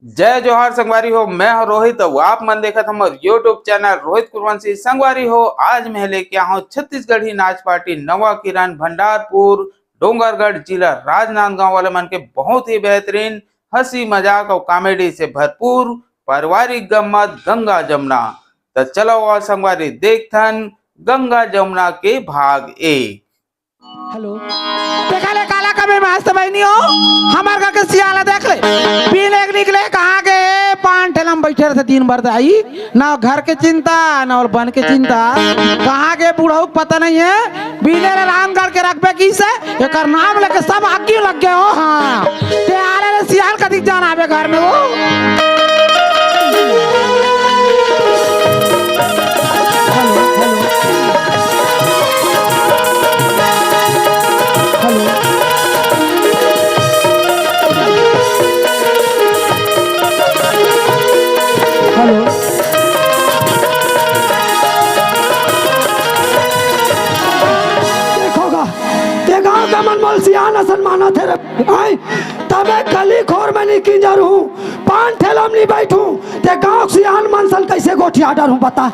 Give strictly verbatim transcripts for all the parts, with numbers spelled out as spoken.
जय जोहार संगवारी हो, मैं हूं रोहित अउ आप मन देखत हमर YouTube चैनल रोहित कुरवंशी। संगवारी हो, आज मैं लेके आया हूं छत्तीसगढ़ी नाच पार्टी नवा किरण भंडारपुर डोंगरगढ़ जिला राजनांदगांव वाले मन के बहुत ही बेहतरीन हंसी मजाक अउ कॉमेडी से भरपूर पारिवारिक गम्मत गंगा जमुना। त चलो आ संगवारी देखथन गंगा जमुना के भाग एक। हेलो। देखा ले काला कमे मस्त बहिनी हो, हमर घर के सियाला देख ले। पी लेके निकले कहाँ गे? पान ठेला में बैठे रहिथे दिन भर दाई, ना घर के चिंता ना और बन के चिंता। कहाँ गे बुढ़ऊ के पता नहीं है। बिने ले राम गढ़ के रखबे किसे, एकर नाम लेके सब आगी लग गए हो। हाँ, ते आले ले सियाल कतिक जान आवे घर में हो। Hello, hello. हेलो। हेलो। देखो गा, ये गांव का मन मोल सियान असन मानथे रे। आय, तबे कली खोर में निकिंजर हूँ, पान ठेला में नहीं बैठूं, ते गांव सियान मन सन कैसे गोठिया डरहूं बता।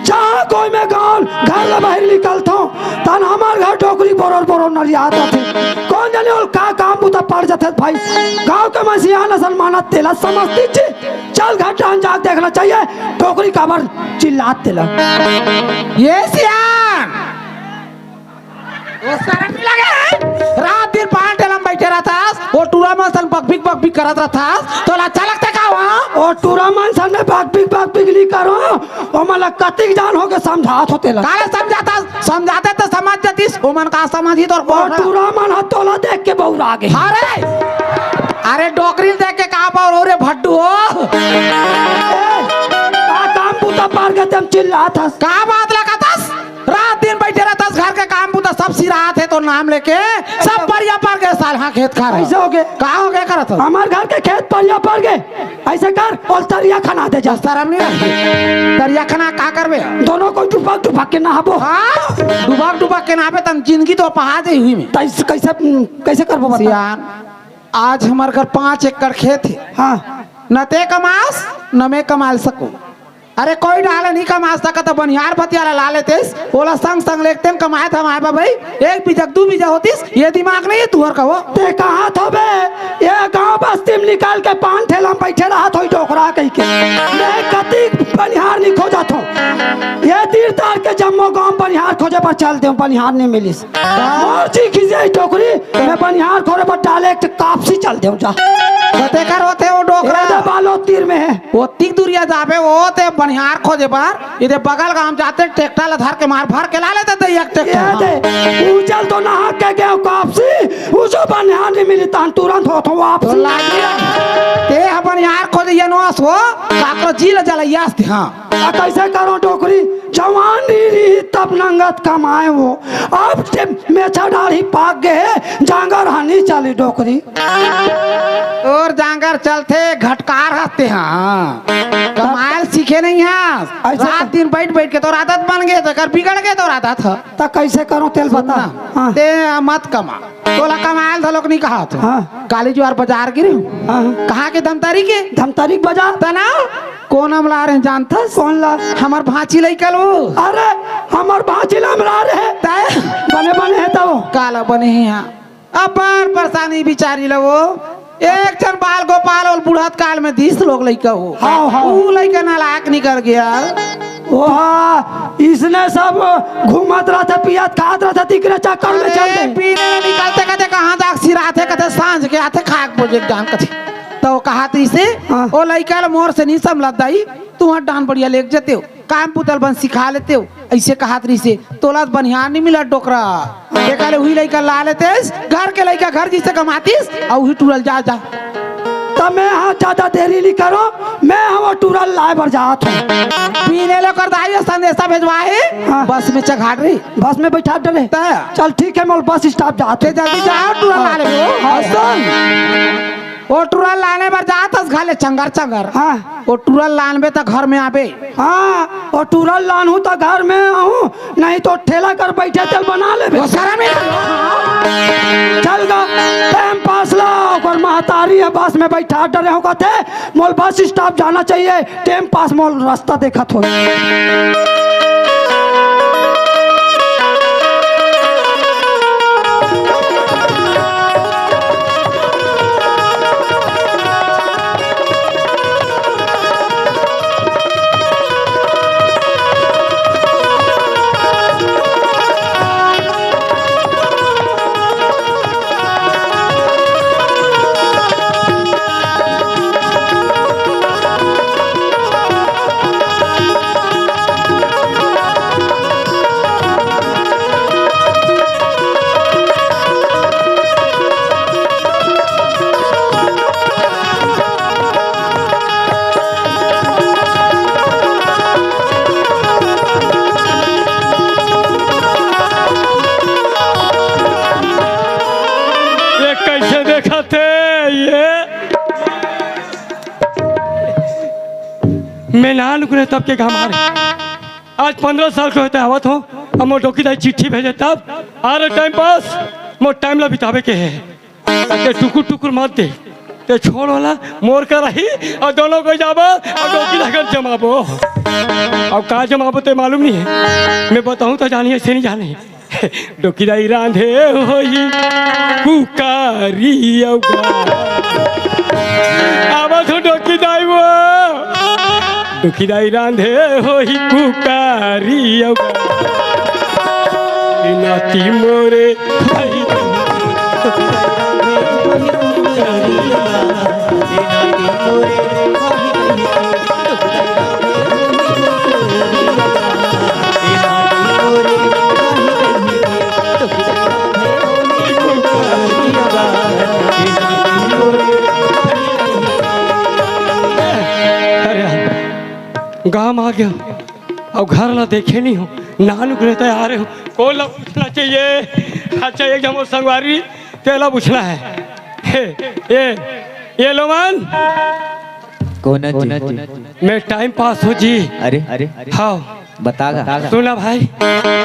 जहाँ कोई मैं गांव घर ले बाहर निकलथों, तन हमार घर डोकरी बोरोर बोरोर नरियात रथे। कौन जाने ओल का काम बुता पड़ जाथे भाई। गांव के मैं सियान असन मानत तेला समझती जी। चल घर टान जाके देखना चाहिए, डोकरी काबर चिल्लात तेला। ये सियान, वो शरम नहीं लगे है? रात दिन पान ठेला में बैठे रहथस, वो टूरा मन सन बकबिक बकबिक करत रहथस, तोला अच्छा लगथे का वहाँ? वो टूरा मन सन में बकबिक बकबिक नहीं करो, वो मन ला कतिक जान होके समझात होते ला। काले समझाता, समझाते तो समझ जातीस, वो मन का समझी तोर वो को? टूरा मन ह तोला देख के बौरा गे। अरे, अरे डोकरी देख के का बौर हो रे भड्डू हो? ए, का काम बुता पार के तुम चिल्लात हस? का बात लगत हस? रात दिन बैठे रहथस, घर के काम बूता सब सिरात हे तोर नाम लेके, सब परिया पर गे साल। हाँ, खेत खार। कैसे हो गे? का हो गे करत हो? हमार घर के खेत परिया पर गे। ऐसे कर, और तरिया खना दे जा। शरम नहीं लगथे? तरिया खना का करबे? दोनों कोई डुबक डुबक के नहाबो। हाँ, डुबक डुबक के नहाबे, तन जिंदगी तो पहा दे हुई में। त इस कैसे, कैसे करबो बता? सियान, आज हमार घर पाँच एकड़ खेत हे। हाँ। न ते कमास, न मैं कमा सकूं। अरे कोई डाले नहीं कमा सकत, बनिहार भतियाला ला लेतेस, ओला संग संग लेगतेन कमाए धमाए बा भाई, एक बीजा दू बीजा होतिस, ये दिमाग नहीं है तुहर का वो। ते कहाँ थो बे? ये गांव बस्ती में निकाल के पान ठेला में बैठे रहा थोई डोकरा कही के। मैं कति बनिहार नहीं खोजत हो। ये तीर तार के जम्मो गांव बनिहार खोजे पर चल दे, बनिहार नहीं मिलिस। मोर जी खिसे डोकरी, मैं बनिहार खोरे पर डाले एक कापसी चल दे जा। बते कर होते वो डोकरा। ये दे बालो तीर में है। ओतिक दुरिया जाबे, ओ ते बनिहार खोजे बर, इदे बगल गांव जाते, ट्रैक्टर ला धर के मार भर के ला लेते, ते एक ट्रैक्टर। ये दे, उजल तो नहा के गए कापसी, उजो बनिहार नहीं मिली, तान तुरंत होत हो वापसी। तो लागी रे। ते ह बनिहार खोजे ये नोस हो, काकरो जी ला जलैयास ते, हाँ। आ कैसे करो डोकरी, जवान नहीं रही तब नंगत कमाए हो, अब ते मेछा डाढ़ी पाक गए, जांगर हनी चली डोकरी। तोर जांगर चलथे, घटकार हस ते, हाँ। कमायल सीखे नहीं हस। ऐसे रात तो दिन बैठ बैठ के तोर आदत बन गे, तो कर बिगड़ गे तोर आदत ह। त कैसे करो तेल सुन बता। ना, हाँ। ते मत कमा। तोला कमायल धलोक नहीं कहा तो। हाँ। काली जुआर बाजार गिरे हूँ। हाँ। कहाँ के? धमतरी के। धमतरी के बाजार। तना कौन हमला रहे जानथस? कौन ला? हमर भांची लइका लो। अरे, हमर भांची ला हमला रहे। तय? बने बने है तो। काला बने है यहाँ। अब्बड़ परेशानी बिचारी ला वो। एक झन बाल गोपाल और बुढ़त काल में दिस लोग लइका हो। हाँ, हाँ। ऊ लइका नालायक निकल गया। ओहा, इसने सब घूमत रहते, पियत खात रहते, तिकरे चक्कर में चल अरे, गए। पीने में निकलते कहते कहाँ जाके सिराते कहते सांझ के आते खाक बोझे जान कहते। तो कहा तो इसे, हाँ। ओ लइका ला मोर से नहीं समलत दाई, तू हट डान बढ़िया लेके जते हो। काम पुतल बन सिखा लेते हो, ऐसे कहत रहिसे, तोला बनिहार नहीं मिला डोकरा। देखा ले, हुई लइका ला लेतेस, घर के लइका घर जिसे कमातीस, अउ हुई टूरल जा, जा। त मैं हाँ ज्यादा देरी नहीं करो, मैं हाँ वो टूरल लाए बर जात हूँ। पीने ले कर दाई संदेशा भेजवा है, हाँ। बस में चघाट रही। बस में बैठा डरे। त? चल ठीक है, मैं बस स्टॉप जात ते हूँ। जल्दी जाओ, टूरल ला ले। हाँ। और सुन, ओ टूरा ल लाने बर जात हस घले चंगर चंगर। हाँ। ओ टूरा ल लानबे त घर में आबे। हाँ, ओ टूरा ल लानहूँ त घर में आहूँ, नहीं तो ठेला कर बइठे तेल बना लेबे। ओ शरम नहीं। चल गा, टाइम पास ला, ओकर महतारी ह बस में बइठा डरे हो कथे, मोल बस स्टॉप जाना चाहिए, टाइम पास मोल रास्ता देखत हो। ये कैसे देखत हे ये? मैं नान गुने तब के घाम आ रहे। आज पंद्रह साल के होते आवत हो, अब मोर डोकी दाई चिट्ठी भेजे तब आ रहे टाइम पास, मोर टाइम ला बितावे के है। ते टुकुर टुकुर मत दे, ते छोड़ वाला मोर का रही और दोनों को जाबो और डोकी दाई कर जमाबो। अब का जमाबो ते मालूम नहीं है, मैं बताऊं तो जानिए से नहीं जाने। डोकी दाई रांधे होही कुकारी अउ गा। आवा तो डोकी दाई वो। डोकी दाई रांधे होही कुकारी अउ गा। ए नाती मोरे भाई। अरे, गांव आ गया, अब घर ला देखे नहीं हो, नानू के रहता आ रहे हो, कौन ला पूछना चाहिए? अच्छा, एक जन संगवारी तेला पूछना है। हे, ये, ये लो मन। कौन है जी? मैं टाइम पास हो जी। अरे, अरे, हाँ। बता गा। सुना भाई,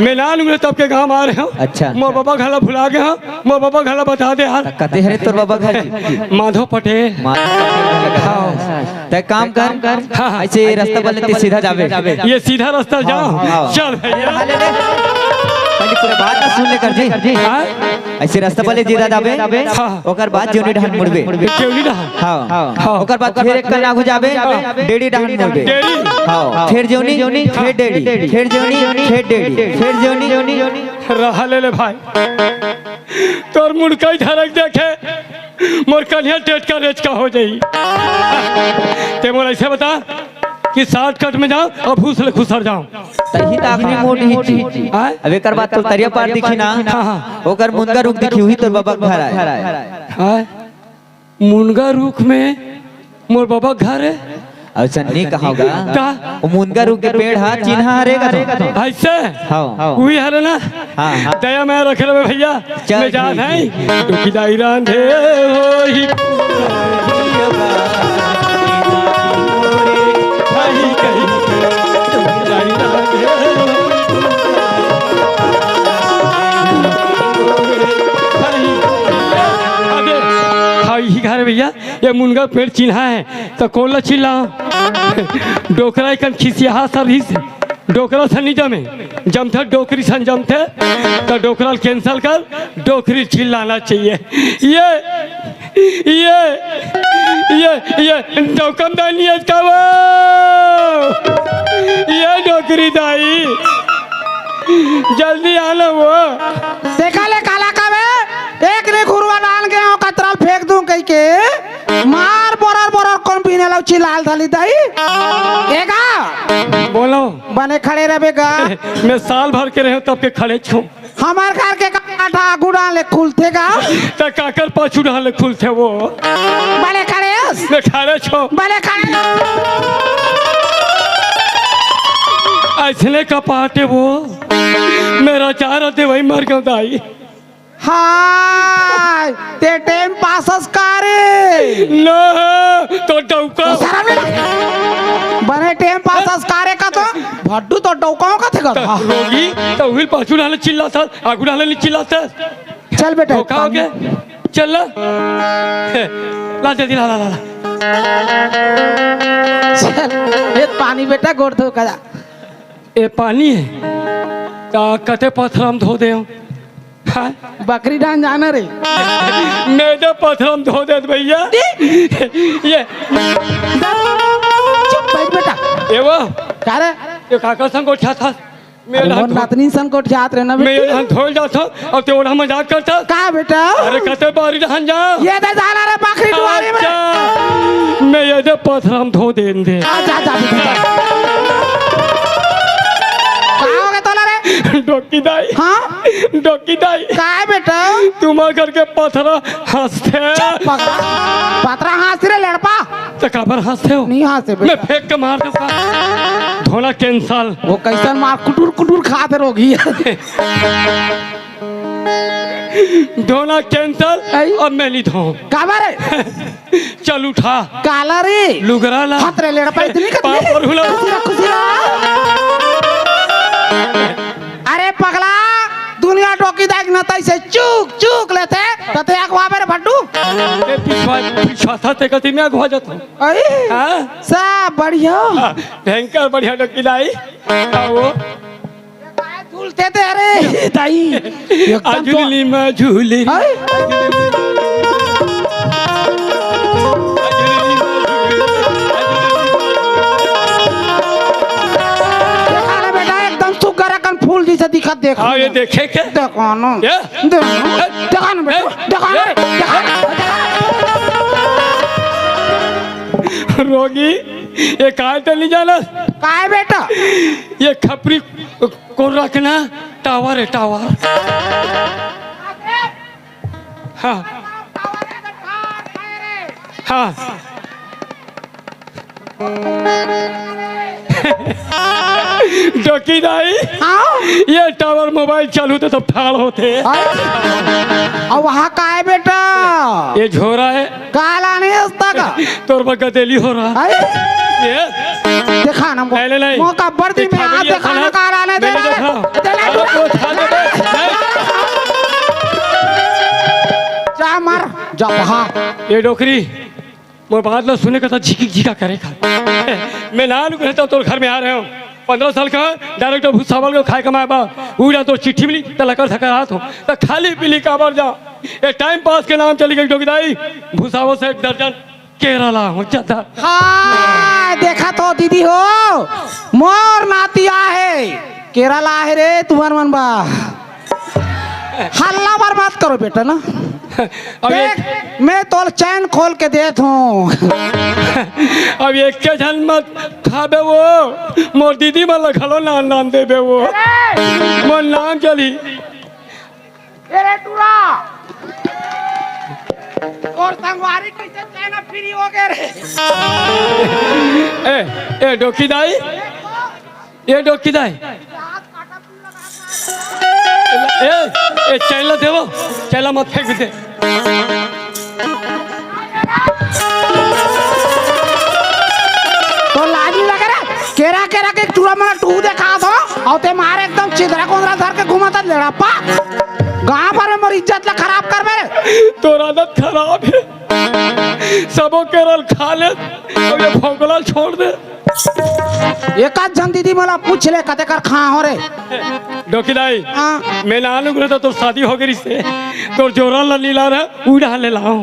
मैं नान उंगले तब के गांव आ रहे हो। अच्छा। मोर बाबा घला भुला गए हो, मोर बाबा घला बता दे यार। त कते हरे तोर बाबा घर जी? माधव पटेल। माधव पटेल घर। हाँ। तय काम कर, हाँ, हाँ। ऐसे रास्ता बले ते सीधा जाबे। ये सीधा रास्ता जाओ। हाँ, हाँ। चल भैया। हाँ, ले, ले। पहले पूरा बात तो सुन ले कर जी। हाँ? ऐसे रास्ता बले सीधा जाबे। हाँ। ओकर बाद जेवनी डहन मुड़बे। जेवनी डहन। हाँ। हाँ। ओकर बाद फिर एक कन आगू जाबे, हाँ। डेड़ी डहन मुड़बे। डेड़ी। हाँ। फिर जेवनी, फिर डेड़ी। फिर जेवनी, फिर डेड़ी। फिर जेवनी। रहा ले ले भाई। तोर मुड़कई धरक देखे, मोर कन्हिया टेटका रेचका हो जाई। ते मोला ऐसे बता कि shortcut में जाओ और भूस ले खुसर जाओ। तही त आखिरी मोड़ ही जी। आय? अब एकर बाद तो तरिया पार दिखी ना। हाँ, हाँ। ओकर मुनगा रुख दिखी, उही तोर बाबा के घर आय। आय? मुनगा रुख में मोर बाबा के घर है। अइसन नहीं कहा गा। का? वो मुनगा रुख के पेड़ हा चिन्हा हरे गा तो। ऐसे? हाँ। उही हरे ना? हाँ, हाँ। दया मैं रख लेवे भैया। चल मैं जात ठीक है। है। दुखी दाई रांधे होही। अरे, हाँ, यही घर है भैया, ये मुनगा पेड़ चिन्हा है, तो कोन ला चिल्ला? डोकरा एकन खिसियाहा सर ही से। डोकरा सन नहीं जमे, जमथे डोकरी सन जमथे, त डोकरा ल cancel कर, डोकरी ल चिल्लाना चाहिए। ये, ये, ये, ये डोकम दानी है का वो? ये डोकरी दाई, जल्दी आना वो। देखा ले काला का बे, एक ने घुरवा लान के हो कतराल फेंक दूं कह के। मार बोरर बोरर कोन पीने ला चिल्लाल धली दाई। एगा। बोलो। बने खड़े रहे गा। मैं साल भर के रहे तब के खड़े छो। हमार घर के काठा आगू डाले खुलथे गा। त काकर पाछू डाले खुलथे वो। बने खड़े अस। मैं खड़े छो। बने खड़े। ऐसने का पाटे वो। मेरा चारा दे वही मर गया दाई। हाय, ते टेम पासस का रे? ना, तो डौका। तो शरम नहीं लगता? बने टेम पासस का रे का तो? भड्डू तो डौकाओं का थे का? तो हाँ। रोगी, तो उहिल पाछू डाले चिल्लाथस, आगू डाले नहीं चिल्लाथस। चल बेटा, धोखा हो पानी। गया। चल ला। हे, ला जल्दी ला, ला, ला, ला। चल, ये पानी बेटा, गोड़ धो का जा। ए पानी है? का कते पथरा म धो दे हो? हाँ? बकरी डान जाना रे। मैं तो पथरा म धो दे भैया। ये चुप बैठ बेटा। ए वो, का रे? ये काकर संग गोठियाथस? मैं अरे, डान मोर धो-, नातनी सन गोठियात रहे ना मैं बेटी। ये डान धोल जात हूँ, अब ते ओढ़ा मजाक करता। का बेटा? अरे, कते बारी डान जा। ये दे जाना रे बकरी दुआरी में। अच्छा, मैं ये दे पथरा म धो देन दे। आ, जा, जा, बेटी, जा। का हो गया तोला रे? डोकी दाई। हाँ? डोकी दाई। का है बेटा? तुम्हार घर के पथरा हंसते। चुप, पथरा। पथरा हंस रे लड़पा। तो काबर हंसते हो? नहीं हंसे मैं बेटा। फेंक के मार दूंगा। धोना कैंसल। वो कैसन मार कुटुर कुटुर खात रोगी। धोना कैंसल, आई? अब मैं नहीं धो। काबर रे? चल उठा। काला रे? लुगरा ला। हाथ रे लेड़ा पाई इतनी कतनी? पाँव पर हुला। खुशी रह, खुशी रह। अरे पगला, दुनिया डोकी दाई के नतई से चूक चूक लेथे, त ते अगवा बेरे भड्डू। ए पिछवा, पिछवा था ते कती मैं अगवा जाता हूँ। अरे, हाँ? सब बढ़िया। हाँ, भयंकर बढ़िया डोकी दाई। हाँ, वो। झूलते थे, अरे, दाई। एकदम तो आजुली में झूले रे। हैं? देखा ना बेटा, एकदम सुग्घर अकन फूल जैसे दिखत देख। हाँ, ये देखे के? देखो ना। ये? देखो। देखा ना बेटा, ये? देखा ना, ये? देखा ना। रोगी, ये काय तो नहीं जाना? काय बेटा? ये खपरी को रखना टावर है, टावर। हाँ। हाँ। डोकी दाई, हाँ? ये टावर मोबाइल चालू थे तब ठाड़ होते। हाँ? और वहाँ का है बेटा? ये झोरा है। काला नहीं है उसका का? तोर पर गदेली हो रहा। अरे? ये? देखा ना, नहीं, नहीं, नहीं। मौका बढ़ दी देखा मैं, आज भैया, देखा ना, ना, काला नहीं दे मैंने रहा। देखा। दे रहा। अरे, वो था, दे, दे। नहीं। जा मर, जा वहाँ। ये डोकरी, मोर बात ला सुने का तो झिकिक झिका करे खा। मैं ना नुक रहता तोर घर में आ रहे हो। पन्द्रह साल का डायरेक्टर भूसावल को खाए कमाए बा। उड़ा तो चिट्ठी मिली, तो लकड़ धकर हाथ हो। तो खाली पीली काबर जा। ये टाइम पास के नाम चली गई डोकरी दाई। भूसावल से एक दर्जन केरा ला हो जाता। हाँ, देखा तो दीदी हो, मोर नाती आहे, केरा ला आहे रे, तुम्हार मन बा। हल्ला बर मत करो बेटा ना। अब देख, एक मैं तोल चैन खोल के देत हूँ। अब एक के झन मत खाबे वो, मोर दीदी मन ला घलो नान नान देबे वो। मोर नाम चली। ए रे टूरा, तोर संगवारी कैसे चैन फ्री हो गए रे? ए, ए, डोकी दाई, ए, डोकी दाई। ए, ए, चैला देवो, चैला मत फेंक दे। तो लाज नहीं लगे रे? केरा, केरा के टूरा मन टू देखा दो, और ते मारे एकदम चिदरा कोंदरा धर के घूमता लेड़ापा। गांव भर में मोर इज्जत ला खराब करबे रे। तोर आदत खराब है, सबो केरा ल खा ले, अब ये भोंकला छोड़ दे। एक आध झन दीदी मोला पूछ ले, कते कर खा हो रे? डोकी दाई, हाँ। मैं नानू गुरु तो तोर शादी हो गई से, तोर जोरन ला नीला रहा, उड़ा ले लाओ।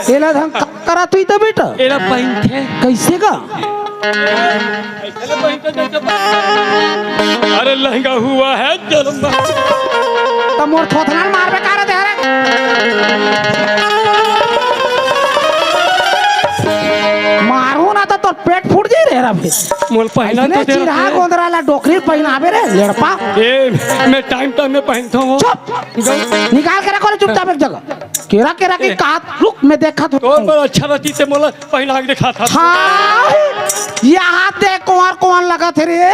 एला धन का करत हुई तो बेटा? एला पहिनथे। कैसे का? अरे लहंगा हुआ है जलम। त मोर थोथना मारबे का रे तेरे? मारू ना तो तोर पेट फूट जाई रे रफी। मोल पहिना अइसने तो तेरा चिरहा है। गोंदरा ला डोकरी पहिनाबे रे लेड़पा। ए, मैं टाइम टाइम में पहनता हूँ। चुप। गल- निकाल के रखो रे चुपचाप एक जगह। केरा केरा के ए। कात रुक, मैं देखा तो तोर पर अच्छा रहती ते मोला पहिना के दिखा था। हाँ, ये हाथ देख कौन कौन लगा थे रे,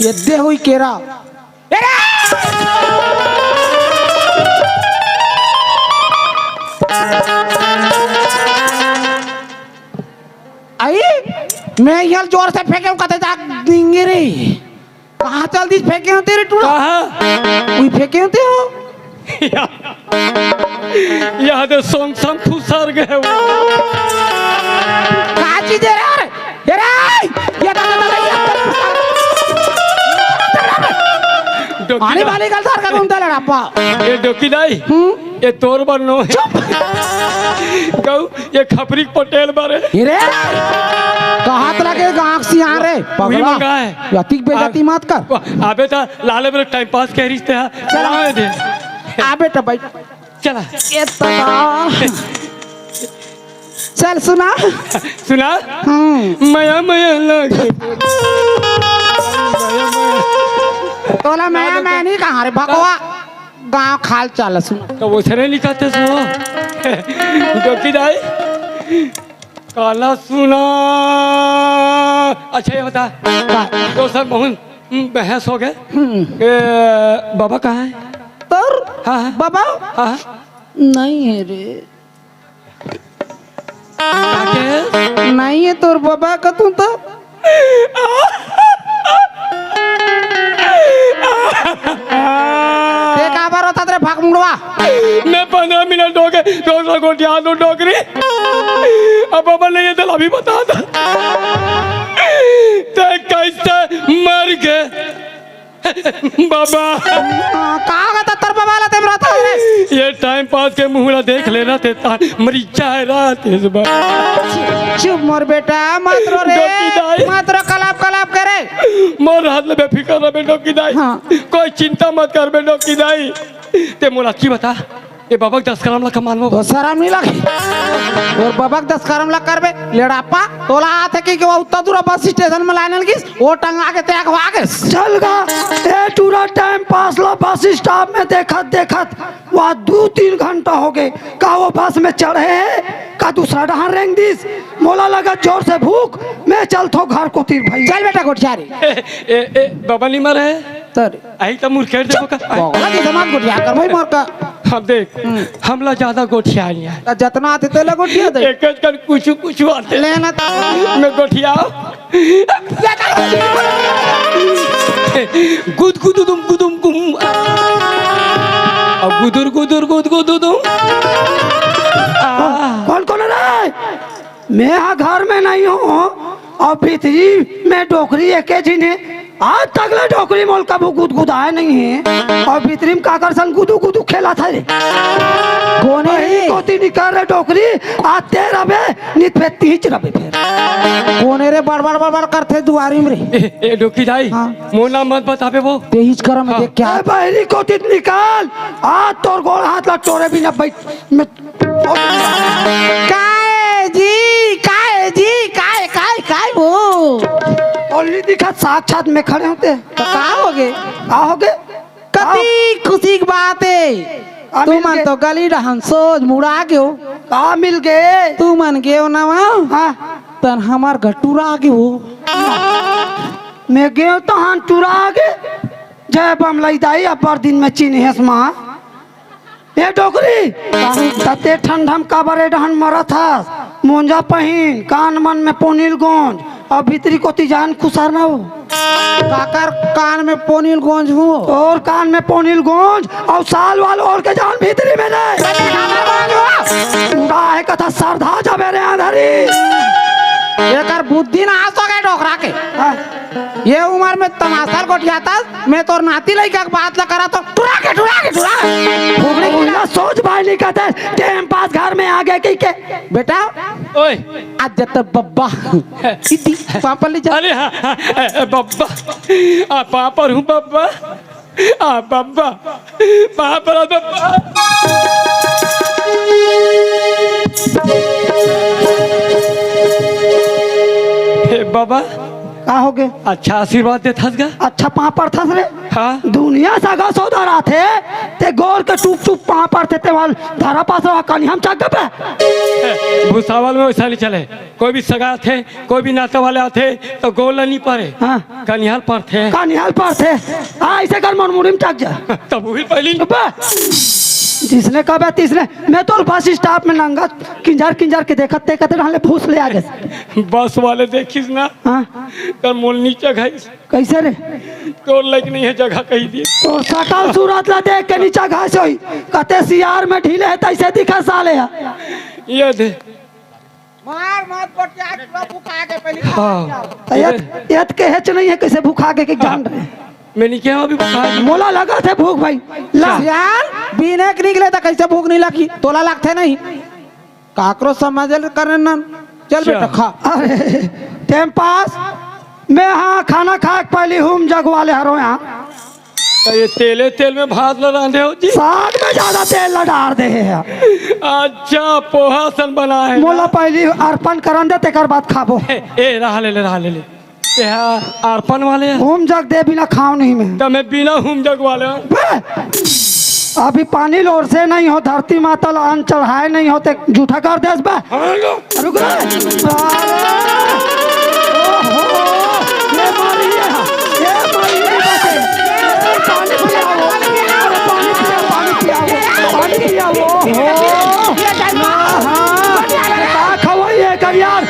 ये दे हुई केरा। ए रे! आई, मैं इहाँ ल जोर से फेंकेंव, कते जाके दिंगे रे। कहाँ चल दिस फेंकेंव तेरे टूरा? कहाँ? उही फेंकेंव ते हो। यहाँ दे सोंग संग खुसर गे वो। का चीज हे रे? ये रे! ये दा, दा, दा, दा, ये डोकी आने दा। वाली गलदार का घूमता लड़ापा। ये डोकी दाई। हम्म? ये तोर बर नो हे। चुप। कहूँ, ये खपरी के पटेल बर हे। ये रे! कहाँ त लगे गाँव सियान रे? उही पगला। मंगा हे। अतिक बेइज्जती मत कर। अबे त लाले मेरे टाइम पास के रिश्ते हे। चला। चला दे। आ बेटा बैठ। चला। ए तबा। चल सुना। सुना? हम्म। मया मया लगे। तोला मया मया नहीं कहा रे भगवा। गाँव खाल चल सुना। त वइसने निकलते सो। डोकी दाई। काला सुना। अच्छा ये बता। का? दोसर बहुत बहस हो गे। हम्म। ए, बाबा कहाँ हे? तोर हाँ, हाँ। बाबा? हाँ, हाँ। नहीं हे रे। काके? नहीं हे तोर बाबा कथों त। ते काबर रोथस रे भकमुड़वा? मैं पंद्रह मिनट हो गे, दो सौ गोठिया दो डोकरी। अब बाबा नहीं हे त अभी बता दा। ते कइसे मर गे? बाबा। हाँ, का होगे त तोर बाबा ला तेम रोथस रे? ये टाइम पास के मुँह ला देख लेना ते ता मरी जाए रात इस बार। चुप मोर बेटा, मत रो रे। डोकी दाई। मत रो, कलाप कलाप करे। मोर हाथ ले बेफिकर रह बे डोकी दाई। हाँ। कोई चिंता मत कर बे डोकी दाई। ते मोला की बता, ए बाबा के दस करम ला कमाल में तो शरम नहीं लगे। तोर बाबा के दस करम ला करबे, लेड़ापा, तोला आथे कि, कि वो उत्ता दूरा बस स्टेशन में लाने लगिस, वो टंगा के त्याग हो आगे। चल गा, ए टूरा टाइम पास ला बस स्टॉप में देखत देखत, वहाँ दू तीन घंटा हो गे। का वो बस में चढ़े हे, का दूसरा डहार रेंग दिस? मोला लगत जोर से भूख, मैं चलथों घर कोती भई। चल बेटा गोठिया रे। ए, ए, ए, बाबा नहीं मरे। तर अही त मुरखेड़ देबो का? बगला के जमात गोठिया कर भाई मोर का। अब देख, हम्म। हमला ज्यादा गोठिया नहीं आय। त जतना आथे तेला गोठिया दे। एक एक कर कुछ कुछ आथे। लेना त। मैं गोठिया। गुद गुद दुम गुदुम गुम। अब गुदुर गुदुर गुद गुद दुम। आ। कौन कौन हे रे? मैं हा घर में नहीं हूँ अउ भीतरी में डोकरी एके झिन हे। आज तक ले डोकरी मोल कभू गुदगुदाए नहीं हे। अउ भीतरी में काकर संग गुदू गुदू खेलत हे रे। कोने रे? कोती निकर रे डोकरी, आज ते रबे, नित पे तीच रबे फेर। कोने रे बड़बड़ बड़बड़ करथे दुआरी में रे? ए, ए डोकी दाई, हाँ। मोर नाम मत बताबे वो। तेहिच करम हाँ। देख क्या? ए बहरी कोती निकल, आज तोर गोड़ हाथ ला टोरे बिना बैठ। मैं काय जी, काय जी, काय, काय, काय वो? ओली दिखत साक्षात में खड़े होते। त का होगे? का होगे? कती खुशी के बात हे। आ, मिल तुमन गे। तो गली डहन सोझ मुड़ा गेव। का मिल गे? तुमन गेव नवा। हाँ। तन हमर घर टुरा गेव। मैं गेव तहन टुरा गे। जय बमलई दाई, अब्बड़ दिन में चिन्हेस माँ। ए डोकरी, त ते ठंडा म काबर ए डहन मरत हस? मोंजा पहिन, कान मन में पोनील गोंज, अउ भीतरी कोती जान खुसर न हो। काकर कान में पोनील गोंज हूँ? तोर कान में पोनील गोंज, अउ साल वाल ओढ़ के जान भीतरी में नहीं। पूरा है कथा सरधा जबे रे अंधरी। एकर बुद्धि नाश हो गे डोकरा के। हाँ। ये उमर में तमाशा ल गोठियाथस, मैं तोर नाती लइका के बात ला करत हँव, टुरा के, टुरा के, टुरा के। फुकनी की ना सोच भाई नहीं कहते, टाइम पास घर में आ गए कहिके। बेटा, ओए। आज जत बब्बा। इदी, पापड़ ले जा। अरे हाँ, हाँ, ए, ए, बब्बा। आ, पापड़ हूँ बब्बा। आ, बब्बा। बाप रे, बब्बा। हे बाबा। का होगे? अच्छा आशीर्वाद देथस गा? अच्छा पाँव परथस रे? हाँ। दुनिया सगा सौदा रथे, ते गोर के टूप टूप पाँव परथे, ते वाल धरा पास रहा, कनिहा म चघ गे बे। भुसावल में वैसा नहीं चले। कोई भी सगा आथे, कोई भी नाता वाले आथे, त गोड़ ल नी परे। हाँ। कनिहा ल परथे। कनिहा ल परथे। हाँ, अइसे कर मोर मुड़ी म चघ जा। तब वही पहली। अबे। जिसने कबे तिसने, मैं तो बस स्टॉप में नंगा किंजर किंजर के देखत देखत रहले, फूस ले आ गे। बस वाले देखिस ना, हाँ। त मोला नीचे घाइस। कइसे रे? तोर लायक नइ हे जगह कहि दिस। तोर सकल सूरत ला देख के नीचे घाइस होही। कते सियार में ढीले हे, तइसे दिखत साले ह। ये दे। मार मत गोठिया, पूरा भुखा गे पहिली। हाँ। त एत, एत के हेच नइ हे, कइसे भुखा गे के जान रहे। मैं नइ केहेंव अभी भुखा गे। मोला लगथे भूख भाई। ला। सियान, बिना के निकले त कइसे भूख नइ लगही? तोला लगथे नहीं? काकरो समझ ले करन न। चल चल। बेटा, खा। अरे, टाइम पास। मैं हाँ खाना खाय के पहिली हूम जगवाले हरों यहाँ। त ये तेले तेल में भात ला रांधे हो जी? साग में जादा तेल ला डार दे हे। अच्छा, पोहा सन बनाए हे। मोला पहिली अर्पण करन दे, तेकर बाद खाबो। ए, ए, रहा ले ले, रहा ले ले। तेहा अर्पण वाले हे। हूम जग दे, बिना खाव नहीं मैं। त मैं बिना हूम जग वाले हूँ। बे! अभी पानी लोरसे नहीं हो, धरती माता ला अन्न चढ़ाए नहीं हो, ते जूठा कर देस बे। हाँ, लो। रुक रे। अरे! ओहो! ये मारी है। ये मारी है बे। अरे पानी पियाओ। अरे पानी पियाओ, पानी पियाओ। पानी पियाओ। ओहो! हाँ, हाँ। का खवाई है कर यार?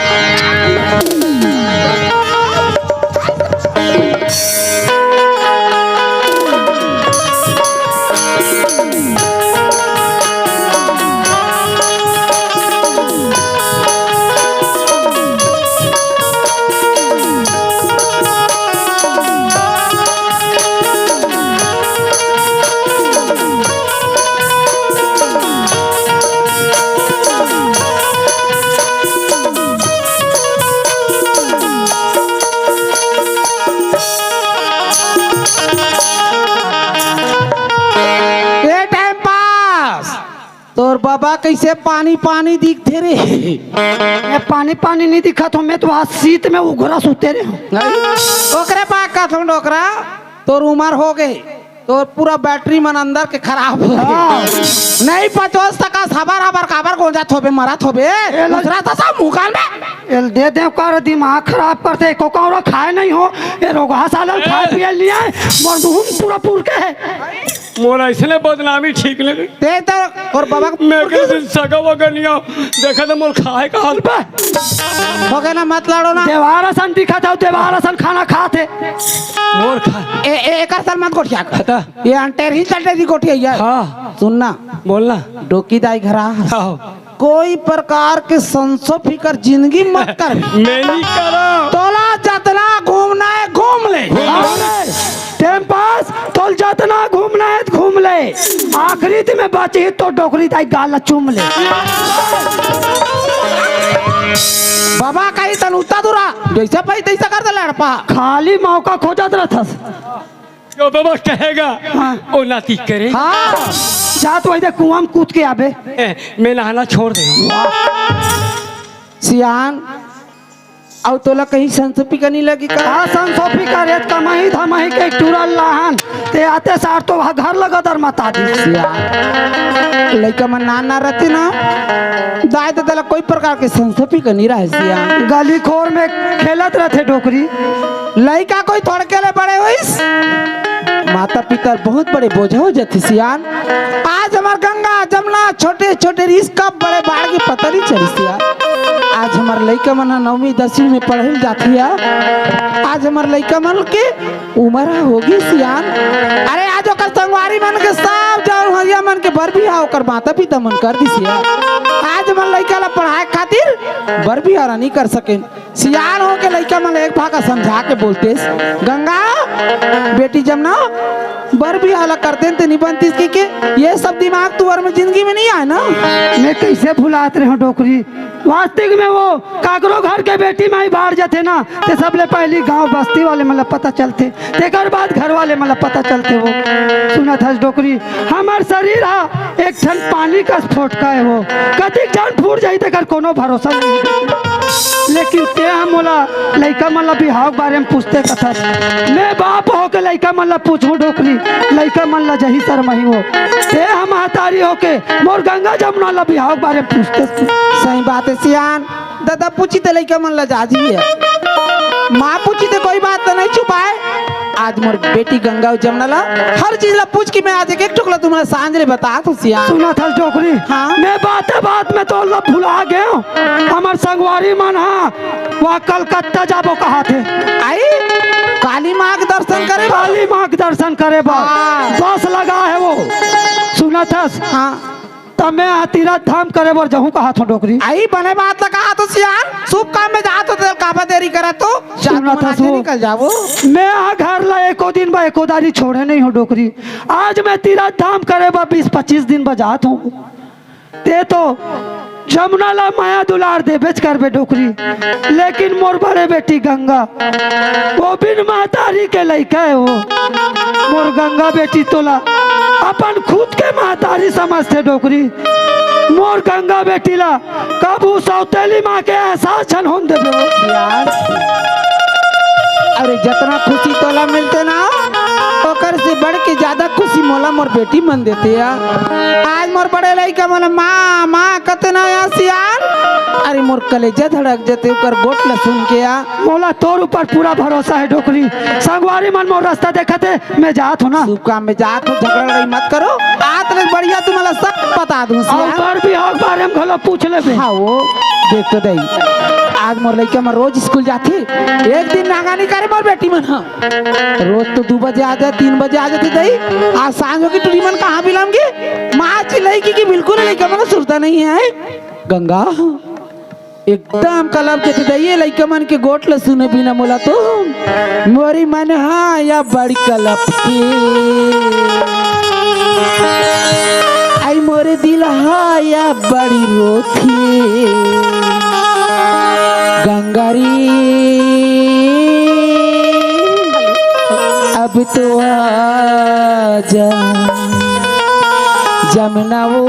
ए टाइम पास। तोर बबा कइसे पानी पानी दिखथे रे? मैं पानी पानी नइ दिखत हों, मैं तो आज सीत में उघरा सुते रहे हों। नहीं? ओकरे पास कहत हों डोकरा, तोर उमर हो गे, तोर पूरा बैटरी मन अंदर के खराब हो गे। हाँ। नइ पचोस तक हबर हबर काबर गोंजत होबे, मरत होबे। ए ल- दूसरा तो सब मुगल में। एल दे दे कर दिमाग खराब करथे, एको कौड़ा खाय नइ हों, ए रोगहा सालन खाय पिये ल नइ आय, मोर मुंह पूरा पुरके हे। मोर अइसने बदनामी ठीक लगे। ते तो और बाबा के मैं के दिन सगा वगा नइ आव, देखा त मोर खाय का हाल बा। हो गे ना, मत लड़ो ना। देवार असन दिखत हव, देवार असन खाना खात हे। मोर खा- ए, ए, एकर सन मत गोठिया। हटा। ये अंटेर ही चलते जी गोठिया यार। हाँ। सुन ना। बोल ना। डोकी दाई घरा। हाँ। कोई प्रकार के संसो फिकर जिंदगी मत कर। मैं नइ करंव। तोला जतना घूमना हे, घूम ले। अरे, टाइम पास, तोल जतना घूमना हे, घूम ले। आखिरी दिन में बचही तो डोकरी दाई गाल ला चूम ले। बाबा कही तन उत्ता दूरा, जइसे पाही तइसे कर दे लड़पा। खाली मौका खोजत रहथस। जो बाबा कहेगा, हाँ। ओ नाती करे। हाँ, जा तो इधर कुआं में कूद के आबे। ए, मैं नहाना छोड़ दे। सियान, अउ तोला कहीं संसो फिकर नइ लगी का? का संसो फिकर हे, कमाही धमाही के टूरा लाहन, ते आते सार तो वहाँ घर लगा दर मता दी। सियान, लइका मन नान नान रहते ना, दाई ददा ला कोई प्रकार के संसो फिकर नइ रहे सियान। गली खोर में खेलत रहथे डोकरी। लइका कोई थोड़के ले बड़े होइस, माता पिता बहुत बड़े बोझ हो जाथे सियान। आज हमर गंगा जमुना छोटे छोटे रिहिस, कब बड़े बाढ़ के पता नइ चलिस सियान। आज हमर लइका मन ह नौवीं दसवीं में पढ़े ल जाथे, आज हमर लइका मन के उमर ह होगे सियान। अरे आज ओकर संगवारी मन के सब जउन हरिया मन के बर बिहाव ओकर माता पिता मन कर दिस सियान। आज हमर लइका ला पढ़ाय खातिर बर बिहाव नइ कर सकेन। सियान होके लइका मन ल एक भाखा समझा के बोलतेस, गंगा, बेटी जमुना, बर बिहाव ला कर देन ते नइ बनतिस कहिके, ये सब दिमाग तुंहर में जिंदगी में नइ आय ना। मैं कइसे भुलात रहेंव डोकरी, वास्तविक में वो काकरो घर के बेटी माई बाढ़ जाथे ना, ते सबले पहिली गांव बस्ती वाले मन ला पता चलथे। तेकर बाद घर वाले मन ला पता चलथे वो। सुनत हस डोकरी, हमर शरीर ह एक ठन पानी कस फोटका हे वो। कतिक झन फूट जाही तेकर कोनो भरोसा नइ हे। लेकिन ते ह मोला लइका मन ला बिहाव के बारे में पूछते कथस। मैं बाप होके लइका मन ला पूछहूं डोकरी, लइका मन लजही सरमही वो। ते ह महतारी होके मोर गंगा जमुना ला बिहाव के बारे में पूछते। सही बात हे सियान, ददा पूछी ते लइका मन लजा जही। माँ पूछी त कोई बात तो नहीं छुपाए। आज मोर बेटी गंगा अउ जमुना ला हर चीज ला पूछ के मैं आज एक एक ठोक ला तुम्हारा सांझ ले बतात हँव सियान। सुनत हस डोकरी? हाँ। मैं बाते बात में तोला भुला गेंव। हमर संगवारी मन हा वहाँ कलकत्ता जाबो कहत हे। आई काली माँ के दर्शन करे बर। काली माँ के दर्शन करे बर। हाँ। बस लगा हे वो। सुनत हस? हाँ। त मैं हा तीरथ धाम करे बर जाहूँ कहत हँव डोकरी। आई बने बात ला कहत हस सियान, शुभ काम में जात हस त काबर देरी करत हस? जात सुनत हस? निकल जाबो। मैं हा घर ला एको दिन बर एको दारी छोड़े नहीं हँव डोकरी। आज मैं तीरथ धाम करे बर बीस पच्चीस दिन बर जात हँव। तें तो जमुना ला मया दुलार देबेच करबे डोकरी, लेकिन मोर बड़े बेटी गंगा, वो बिन महतारी के लइका हे वो। मोर गंगा बेटी तोला अपन खुद के महतारी समझथे डोकरी। मोर गंगा बेटी ला कभू सौतेली माँ के एहसास झन होन देबे वो। यार, अरे जतना खुशी तोला मिलथे ना, ओकर से बढ़ के ज्यादा खुशी मोला मोर बेटी मन देथे यार। आज मोर बड़े लइका मन माँ माँ कथे ना यार सियान, अरे मोर कलेजा धड़क जथे ओकर गोठ ला सुन के यार। मोला तोर ऊपर पूरा भरोसा हे डोकरी। संगवारी मन मोर रास्ता देखत हे, मैं जात हँव ना। शुभ काम में जात हँव, झगड़ा लड़ाई मत करो। आज ले बढ़िया तुम्हारा सब बता दूँ अउ सियान। तोर बिहाव के बारे में घलो पूछ लेबे। हाँ वो, देख तो दई, आज मोर लइका मन रोज स्कूल जाथे, एक दिन नागा नहीं करे मोर बेटी मन हा। रोज तो दू बजे आ जाय, तीन बजे आ जाथे दई। आज सांझ होगे टूरी मन कहाँ बिलम गे? माँ चिल्लाई कि, कि बिल्कुल लइका मन सुरता नहीं हे। गंगा, एकदम कलप के दई, ये लइका मन के गोठ ल सुने बिना मोला तो मोरी मन हा या बड़ी कलप के। आई मोरे दिल हा या बड़ी रोथे। गंगा रे, अब तो आजा जमुना वो,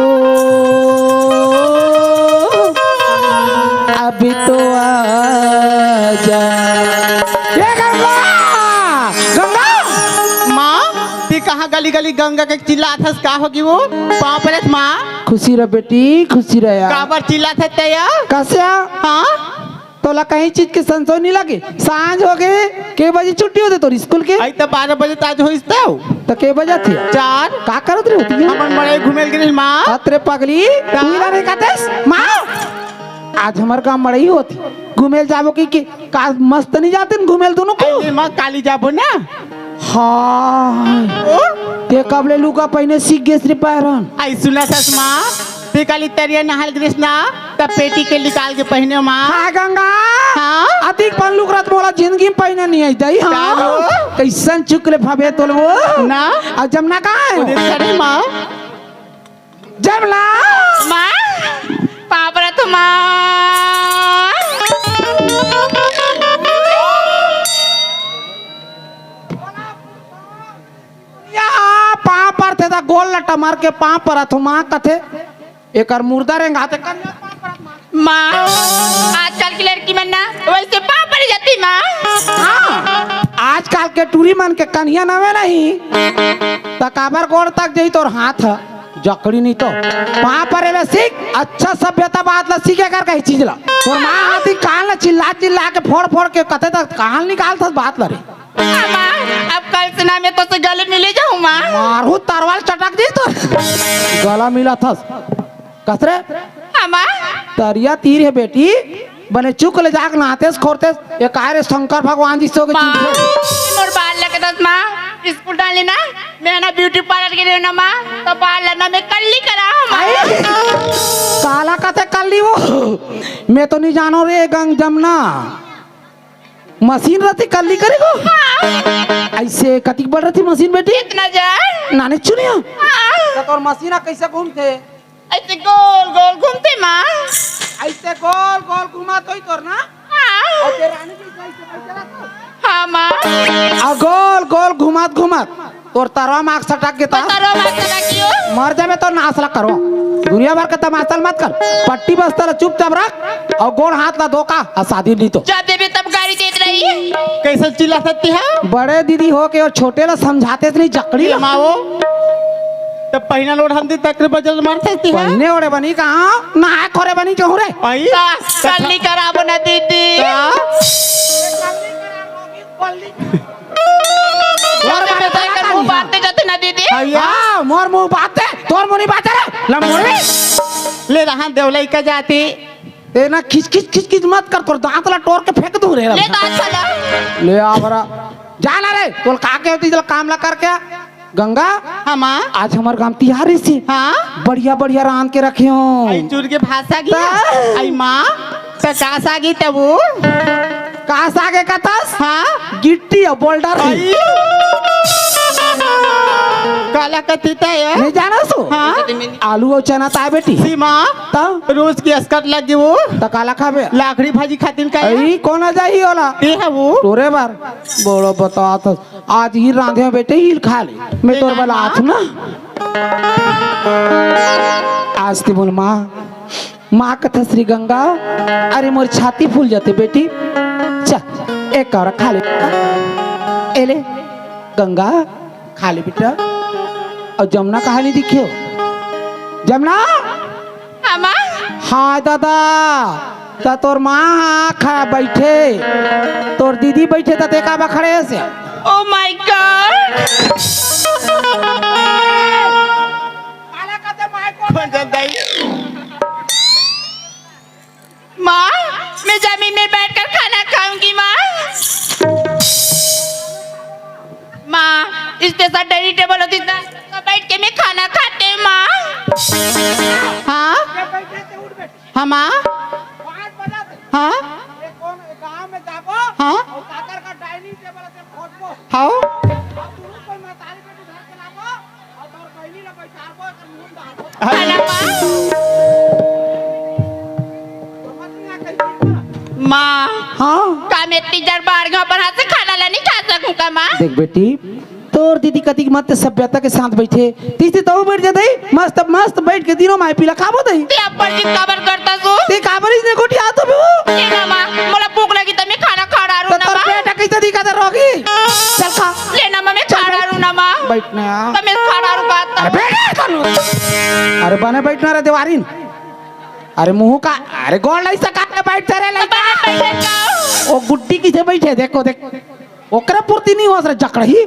अब तो आजा। ए गंगा, गंगा। माँ, तें कहाँ गली गली गंगा के चिल्लात हस, का होगे वो? पाँव परत माँ। खुशी रह बेटी, खुशी रह यार। काबर चिल्लात हस तें या? कइसे? हाँ? तोला कहीं चीज के संसो नहीं लगे? सांझ होगे, के बजे छुट्टी होथे तोर स्कूल के? आई त बारह बजे त आज होइस तव। त के बजे थे? चार। का करत रहे होती है? हमन मड़ई घूमे ल गे रहेन माँ। अतरे पगली, का? तू इला नहीं कहतेस? माँ, आज हमर गाँव मड़ई होत हे, घूमे ल जाबो कि, कि का मस्त नहीं जातेन घूमे ल दूनों को? अरे माँ, काली जाबो ना। हाँ। ओ? तें कब ले लुगा पहिने सीख गेस रे पैरन? आई सुनत हस माँ, तें काली तरिया नहाय ल गे रहेस ना, त पेटी के निकाल के पहिने माँ। हाँ गंगा। हाँ? अतिक पन लुगरत मोला जिंदगी में पहिने नहीं आई दई। हाँ। का हो? कइसन चुक ले फबे तोल वो? ना। अउ जमुना कहाँ हे? ओदे खड़े माँ। जमुना। माँ, पाँव परत हँव माँ। या पाँव परथे त गोड़ ल टमर के पाँव परत हँव माँ कथे। एकर मुर्दा रेंगाथे कन्या पाँव परत माँ। माँ, आजकल के लड़की मन ना वइसे पाँव परे जाथे माँ। हाँ, आजकल के टूरी मन के कनिहा नवे नहीं, त काबर गोड़ तक जही तोर हाथ ह, जकड़ी नहीं तो। पाँव परे ले सीख, अच्छा सभ्यता बात ला सीखे कर कही चीज ला। तोर माँ हाथी कान ला चिल्ला चिल्ला के फोड़ फोड़ के कथे त कहाँ निकालथस बात ला रे। हाँ माँ, अब कल से ना मैं तोसे गले मिले जाहूँ माँ। मारहूँ तरवाल चटक दी तो। गला मिलाथस। कस रे? हाँ माँ। तरिया तीर हे बेटी, बने चुक ले जाके नहातेस खोरतेस, ए काय रे शंकर भगवान जी से होगे माँ, चुप। मोर बाल ला कथस माँ, स्कूल डाले ना, मैं ना ब्यूटी पार्लर गे रहेंव ना माँ, त बाल ला ना मैं कल्ली कराहूँ माँ। आई, काला कथे कल्ली वो? मैं तो नहीं जानों रे गंग जमुना। मशीन रथे कल्ली करे को? हाँ। अइसे कतिक बड़ रथे मशीन बेटी? इतना जान। नाने चुनिया। हाँ। त तोर मशीन ह कइसे घूमथे? अइसे गोल गोल घूमथे माँ। अइसे गोल गोल घुमात होही तोर ना? हाँ। अउ तें रानी जी अइसे कइसे रथे? हाँ माँ। अउ गोल गोल घुमात घुमात तोर तरवा माग सटक गे त? तरवा माग सटक गे हो। मर जाबे तोर नास ला करवा। दुनिया भर के तमाशा ल मत कर। पट्टी बस्ता ला चुपचाप रख अउ गोड़ हाथ ला धो का अउ शादी नहीं तो। जब देबे तब गारी देत रही। कइसे चिल्लाथस तें हा? बड़े दीदी हो के अउ छोटे ला समझातेस नहीं जकड़ी ए ला। माँ वो, त पहिना ल ओढ़न दे तकरे बजल मारथस तें हा? पहिने ओढ़े बनी कहाँ? नहाय खोरे बनी कहूँ रे। आई? त कल्ली कराबो ना दीदी। का? मोर मारे तोर मुंह बांधते जाते ना दीदी। भैया, मोर मुंह बांधते, तोर मुंह नहीं बांधते रे, लंबोड़े। ले रहा देवलाई का जाती। ए ना खिच खिच खिच खिच मत कर, तोर दांत ला टोर के फेंक दूं रे। ले दांत ला। ले आ बरा। जा ना रे, तोल का के होती, चल काम ला करके आ। गंगा। हाँ माँ। आज हमर गांव तिहार रहिसे। हाँ। बढ़िया बढ़िया रांध के रखे हो। आई चुर के भाषा की। ता। आई माँ। तो का सागी तबू? का सागे कतस? हाँ? गिट्टी और बोल्डर। आई। काला कथी तय? नहीं जाना सो? हाँ? आलू और चना ताय बेटी। सीमा। ता? रोज की अस्कट लगी वो। त काला खाबे? लाखड़ी भाजी खातिन का? आई, कौन आ जाही ओला? ये है वो। तोरे बार। बड़ो बता तो। आज ही रांधे बेटे, ही खा ले। मैं तोर बला आथू ना। आज ते बोल माँ। माँ कथा श्री गंगा, अरे मोर छाती फूल जाते बेटी। चल, एक कौरा खा ले। ए ले, गंगा, खा ले बेटा। और जमुना कहाँ नहीं दिखे हो? जमुना? हाँ, माँ। हाँ, दादा। त तोर माँ खा बैठे, तोर दीदी बैठे, त ते का बखड़े से? Oh my God! कौन जानता है? माँ, मैं जमीन में बैठकर खाना खाऊंगी माँ। माँ, इस पे सर डाइनिंग टेबल होती ना, तो बैठ के मैं खाना खाते माँ। हाँ? हाँ माँ। हाँ। हाँ। माँ। हाँ। का मैं इतनी जर बार गया पर हाथ से खाना ला नहीं खा सकूं का माँ? देख बेटी, तोर दीदी कतिक मत सभ्यता के साथ बैठे, तीसरी तो बैठ जाते ही, मस्त मस्त बैठ के तीनों माई पीला खाबो दही। ते अब्बड़ जिद काबर करता सो? ते काबर इसने गोटी आतो भी वो? ए ना माँ, मोला भूख लगी त मैं खाना खा डारू ना माँ। पेट कैसे दिखा दे रोगी? चल खा। ले ना माँ, मैं खा डारू ना माँ। बैठ ना। त मैं खा डारू बात। अरे बैठ ना तनु। अरे बने बैठ ना रे देवारिन। अरे मुंह का, अरे गोड़ नहीं सका के बैठ रे लइका। बने बैठे का? ओ गुड्डी किसे बैठे, देखो देख। ओकरे पूर्ति नहीं होस रे जकड़ही।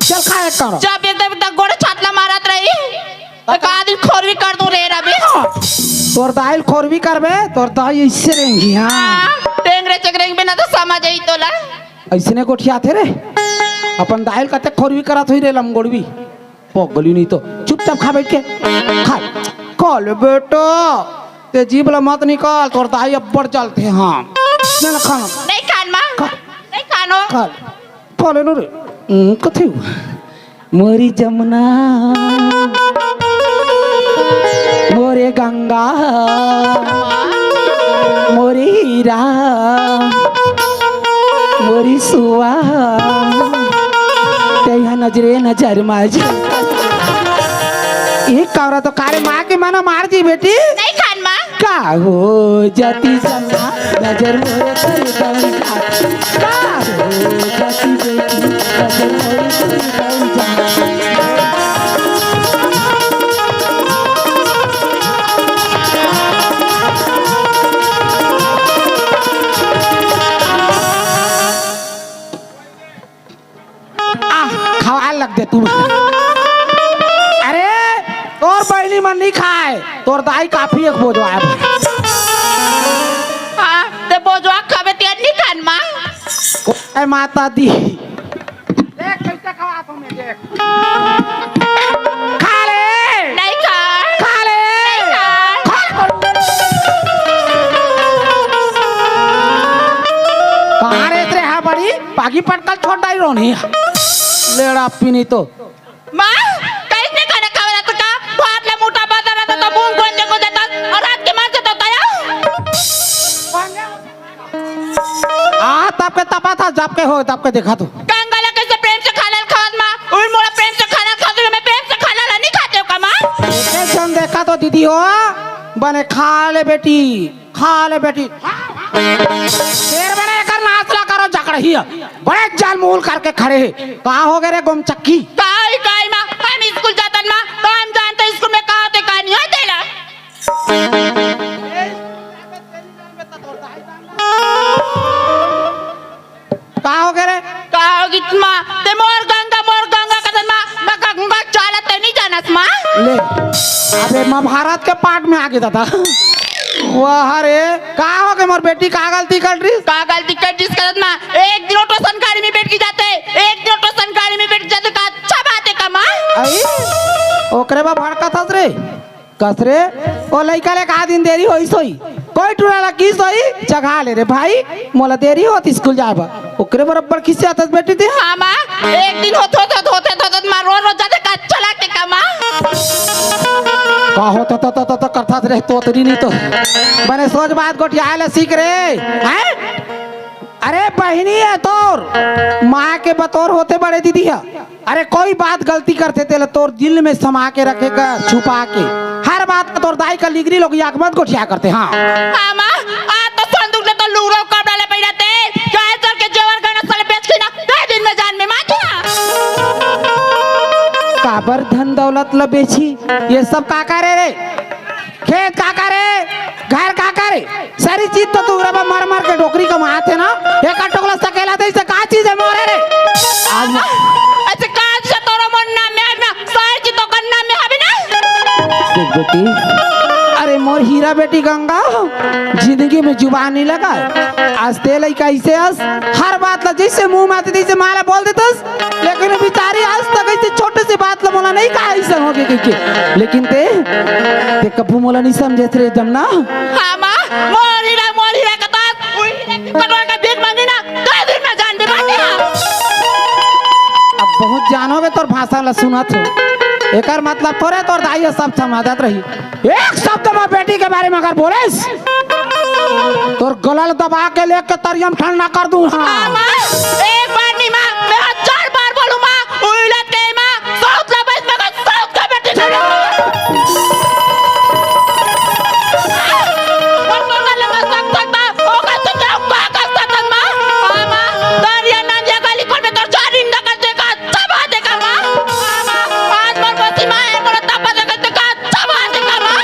चल खा एक कर। जब एकदम तक गोड़ छातला मारत रही, तो का दिन खोरवी कर दूं रे रवि। तोर दाइल खोरवी करबे, तोर दाई इससे रेंगी, हाँ। हाँ, रेंग रे चक रेंग बिना तो समझ आई तोला। ऐसने गोठियाथे रे। अपन दाइल कते खोरवी करत हुई रे लमगोड़वी। पगली नहीं तो। चुपचाप खा बैठ के। खा। खा ले बेटा। ते जीभ ला मत निकाल, तोर दाई अब्बड़ जलथे, हाँ। ले ना खाना। नहीं खान माँ। खा। नहीं खानो। खा। खा ले नो रे। हम्म, कथी हुआ? मोरी जमुना, मोरे गंगा, मोरे हीरा, मोरी सुआ, तैहा नजरे नजर मा जा। ये कौरा तो कारे माँ के मना मार दी बेटी। नहीं खान माँ। का हो जाती जमुना, नजर मोरे पर बन जा। का हो जाती जमुना, नजर मोरे पर बन जा। आ, खवाए लग दे तू। अरे, तोर बहिनी मन नहीं खाए, तोर दाई काफी एक बोझवा है। हाँ, ते बोझवा खाबे ते नहीं खान माँ। ए माता दी। देख कैसे खवात हूँ मैं, देख। खा ले। नहीं खाए। खा ले। नहीं खाए। खा ले। कहाँ रे तेरे हाँ बड़ी? पागी पटकल छोड़ डाई रोनी। लेड़ा पीनी तो। माँ, कैसे खाना खावे रहता का? भात ला मोटा बाजार रहता तो मुंह गोंजे गोंजे था और रात के मार से तो तया। आ, तब के तपा था, जब के हो, तब के देखा तू। गंगा ला कैसे प्रेम से खाना खावत माँ? उन मोला प्रेम से खाना खावत, मैं प्रेम से खाना ला नहीं खाते हो का माँ? कैसन देखा तो दीदी हो, बने खा ले बेटी। खा ले बेटी। शेर बने एकर नाच ला करो जकड़ही। बड़े जान मूल करके खड़े हे। का हो गए रे गोमचक्की? काई, काई माँ, हम स्कूल जातन माँ, तो हम जानते स्कूल में का होते, का नहीं होते ला। का हो गए रे? का होगी माँ, ते मोर गंगा, मोर गंगा कथस माँ, मैं गंगा चालत ते नहीं जानस माँ। ले, अबे महाभारत के पाठ में आगे दादा। वाह रे, का हो गे मोर बेटी, का गलती कर रही? का गलती कर रही कथस माँ, एक दिन ऑटो संकारी में बैठ के जाते, एक दिन ऑटो संकारी में बैठ के जाते, का अच्छा बात है का माँ? अई, ओकरे बा भड़कत हस रे। कस रे, ओ लइका ले का दिन देरी होइस होही? कोई टूरा ला किस होही? जगा ले रे भाई, मोला देरी होत स्कूल जाए बर। ओकरे बरोबर खिसियाथस बेटी ते। हाँ माँ, एक दिन होत, होत, होत, होत, होत, होत, माँ, रोज, रोज जाते का अच्छा लागते का माँ? का होत, होत, होत, होत, करथस रे, तोतरी नहीं तो। बने सोच बात गोठियाए ला सीख रे, हैं? अरे बहिनी है तोर, माँ के बतौर होते बड़े दीदी है। अरे कोई बात गलती करथे तेला तोर दिल में समा के रखे कर, छुपा के। हर बात ला तोर दाई का लिगरी लोग याक मत गोठिया करथे। हाँ। हाँ माँ, आज तो संदूक ले तो लुगरा कपड़ा ले पहिराते, गाय चल के जेवर गहना साले बेच के ना, दे दिन में जान में मार दिया। काबर धन दौलत ला बेची, ये सब का करे रे? खेत का करे, घर का करे, सारी चीज तो तू रबा मर मर के डोकरी कमात है ना। एक टोकला सकेला दे से का चीज है मोरे रे? आज म- ऐसे का चीज है तोरो मन नाम में है ना, सारी चीज तो कर नाम में हवे ना। देख बेटी, अरे मोर हीरा बेटी गंगा, जिंदगी में जुबान नहीं लगा। आज ते लइका ऐसे अस, हर बात ला जैसे मुंह में आते तैसे माला बोल देतस। लेकिन बिचारी आज तक ऐसे छोटे से बात ला मोला नहीं कहा, ऐसा हो गया कह के। लेकिन ते, ते कभू मोला नहीं समझे रे जमना। हाँ माँ, मोर हीरा, मोर हीरा कथस, उही हीरा के कटोरा का भीख मांगी ना, दो दिन में जान दे मांगी ना। अब बहुत जानोगे तोर भाषा ला सुनत हो। एकर मतलब थोरे तोर दाई ह सब समझत रही। एक शब्द में बेटी के बारे में अगर बोलेस, तोर गला ल दबा के लेके तरिया म ठंडा कर दूं। हाँ। माँ, एक बार नहीं माँ, मैं हजार बार बोलूं माँ, उइलत के माँ, सौत ला बस मगर सौत का बेटी नहीं। और तो गले में सक सकता, होगा तो क्या हुआ कर सकता माँ? हाँ माँ, तरिया नंदिया गली खोल में कर चार इंदा कर देगा। तब आ देखा माँ, माँ, माँ, आज मोर मौसी माँ है, मोर तब आ देखा, देखा, तब आ देखा माँ।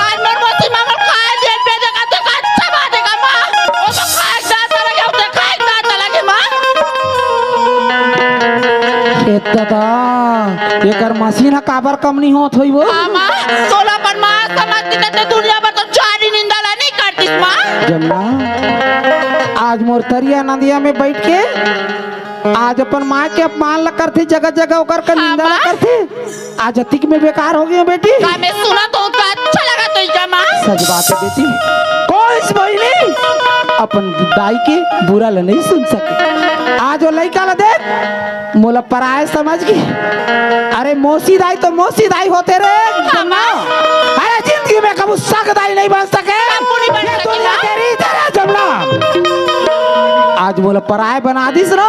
आज मोर मौसी माँ मोर खाए जेल पे देखा, देखा, तब आ देखा माँ। वो तो खाए जाता लगे, वो तो खाए जाता लगे माँ। ए दादा, एकर मसीन ह काबर कम नहीं होत होई वो? हाँ माँ, तोला अपन माँ समझ के ते दुनिया भर तो चारी निंदा ला नहीं करतीस माँ। जमना, आज मोर तरिया नदिया में बैठ के आज अपन माँ के अपमान ला करथे, जगह जगह ओकर का हाँ, निंदा ला माँ। करथे। आज अतिक में बेकार हो गई बेटी। का मैं सुना तो का अच्छा लगा तो इजा माँ। सच बात है बेटी, कोई बहिनी अपन दाई के बुरा ला नहीं सुन सके। आज वो लइका ला देख, मोला पराय समझ गई। अरे मौसी दाई तो मौसी दाई होथे रे। हाँ, माँ। अरे जिंदगी में कभू सग दाई नहीं बन सके। कभू नहीं बन ये सके, दुनिया माँ। तेरी तरह जमना। आज मोला पराय बना दिस ना।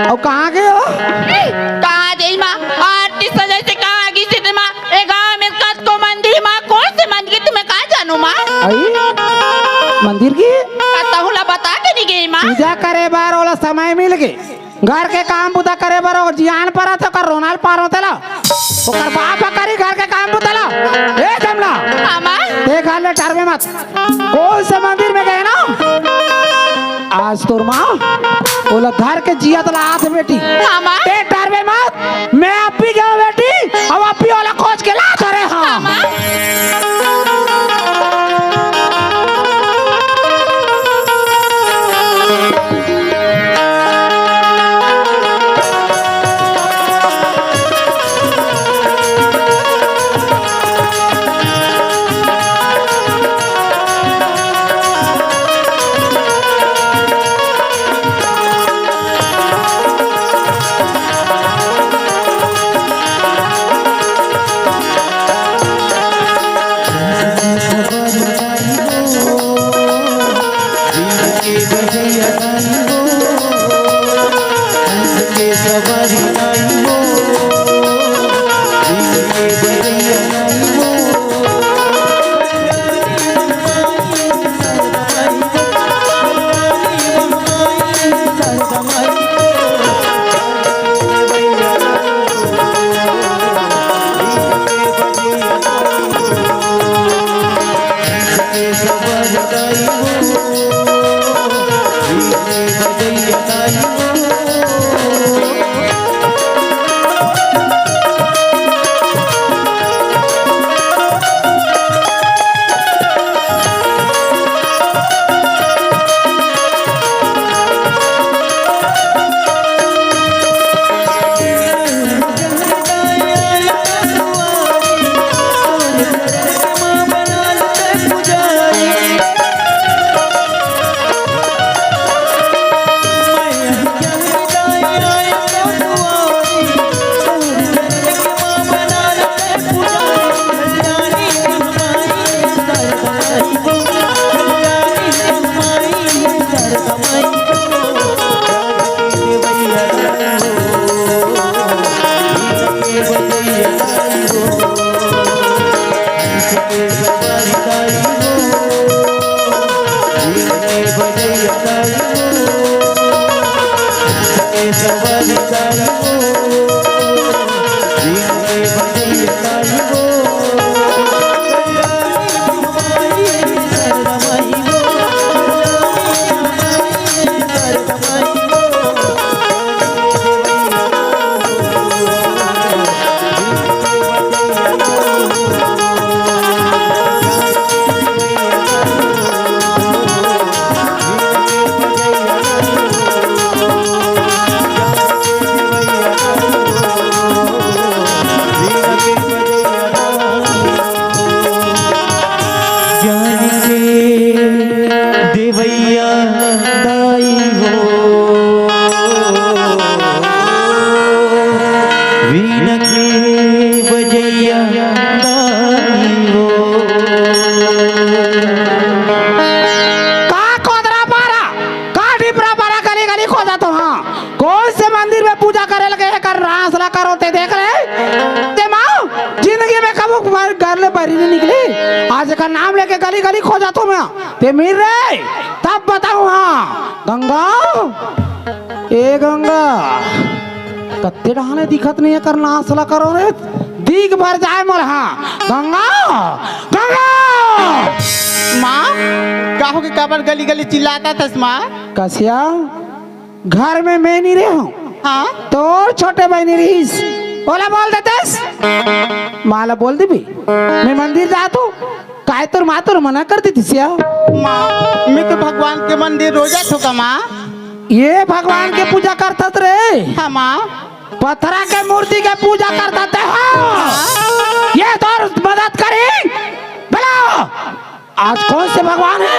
अउ कहाँ गे हो? कहाँ जाई माँ? आरती सजाई से कहाँ गिस ते माँ? ए गाँव में कतको मंदिर माँ, कौन से मंदिर तुम्हें कहाँ जानू माँ? आई? मंदिर की? कतहु ला बता के नहीं गई माँ। पूजा करे बार ओला समय मिल गए। घर के काम बुता करे बर ओ जियान परत हे, ओकर रोनाल पार होथे ला। ओकर बाप ह करी घर के काम बुता ला। ए जमला, हाँ माँ। ते घर ले डरबे मत। कोन से मंदिर में गए ना, आज तोर माँ ओला धर के जियत ला आथे बेटी। हाँ माँ। ते डरबे मत, मैं अब भी गया बेटी, अब अब भी ओला खोज के ला धरे हाँ। हाँ माँ। जान के देवैया दाई हो, वीणा के बजैया दाई हो। का कोदरा पारा, का डिपरा पारा, गली गली खोजत हो, हाँ? कोन से मंदिर में पूजा करे लगे हे, कर रास ला करो ते देख ले। ते माँ, जिंदगी में कबो घर ले बाहरी नहीं निकली, आज का नाम लेके गली गली खोजत हो मैं, ते मिल रे, तब बताऊँ। हाँ गंगा, ए गंगा, कत्ते डहाने दिखत नहीं हे, कर नास ला करो रे, दिख भर जाए मोर। हाँ गंगा, गंगा। माँ, का हो के काबर गली गली चिल्लात हस माँ? कसिया, घर में मैं नहीं रहूं। हाँ? तोर छोटे बहिनी रहिस, ओला बोल देतेस। माँ ला बोल देबे, मैं मंदिर जात हों। काय तोर माँ तोर मना कर देतिस या? माँ, मैं तो भगवान के मंदिर रोज जात हों का माँ। ये भगवान के पूजा करथस रे? हाँ माँ। पथरा के मूर्ति के पूजा करथस ते, हाँ? ये तोर मदद करी? बोलो। आज कोन से भगवान हे?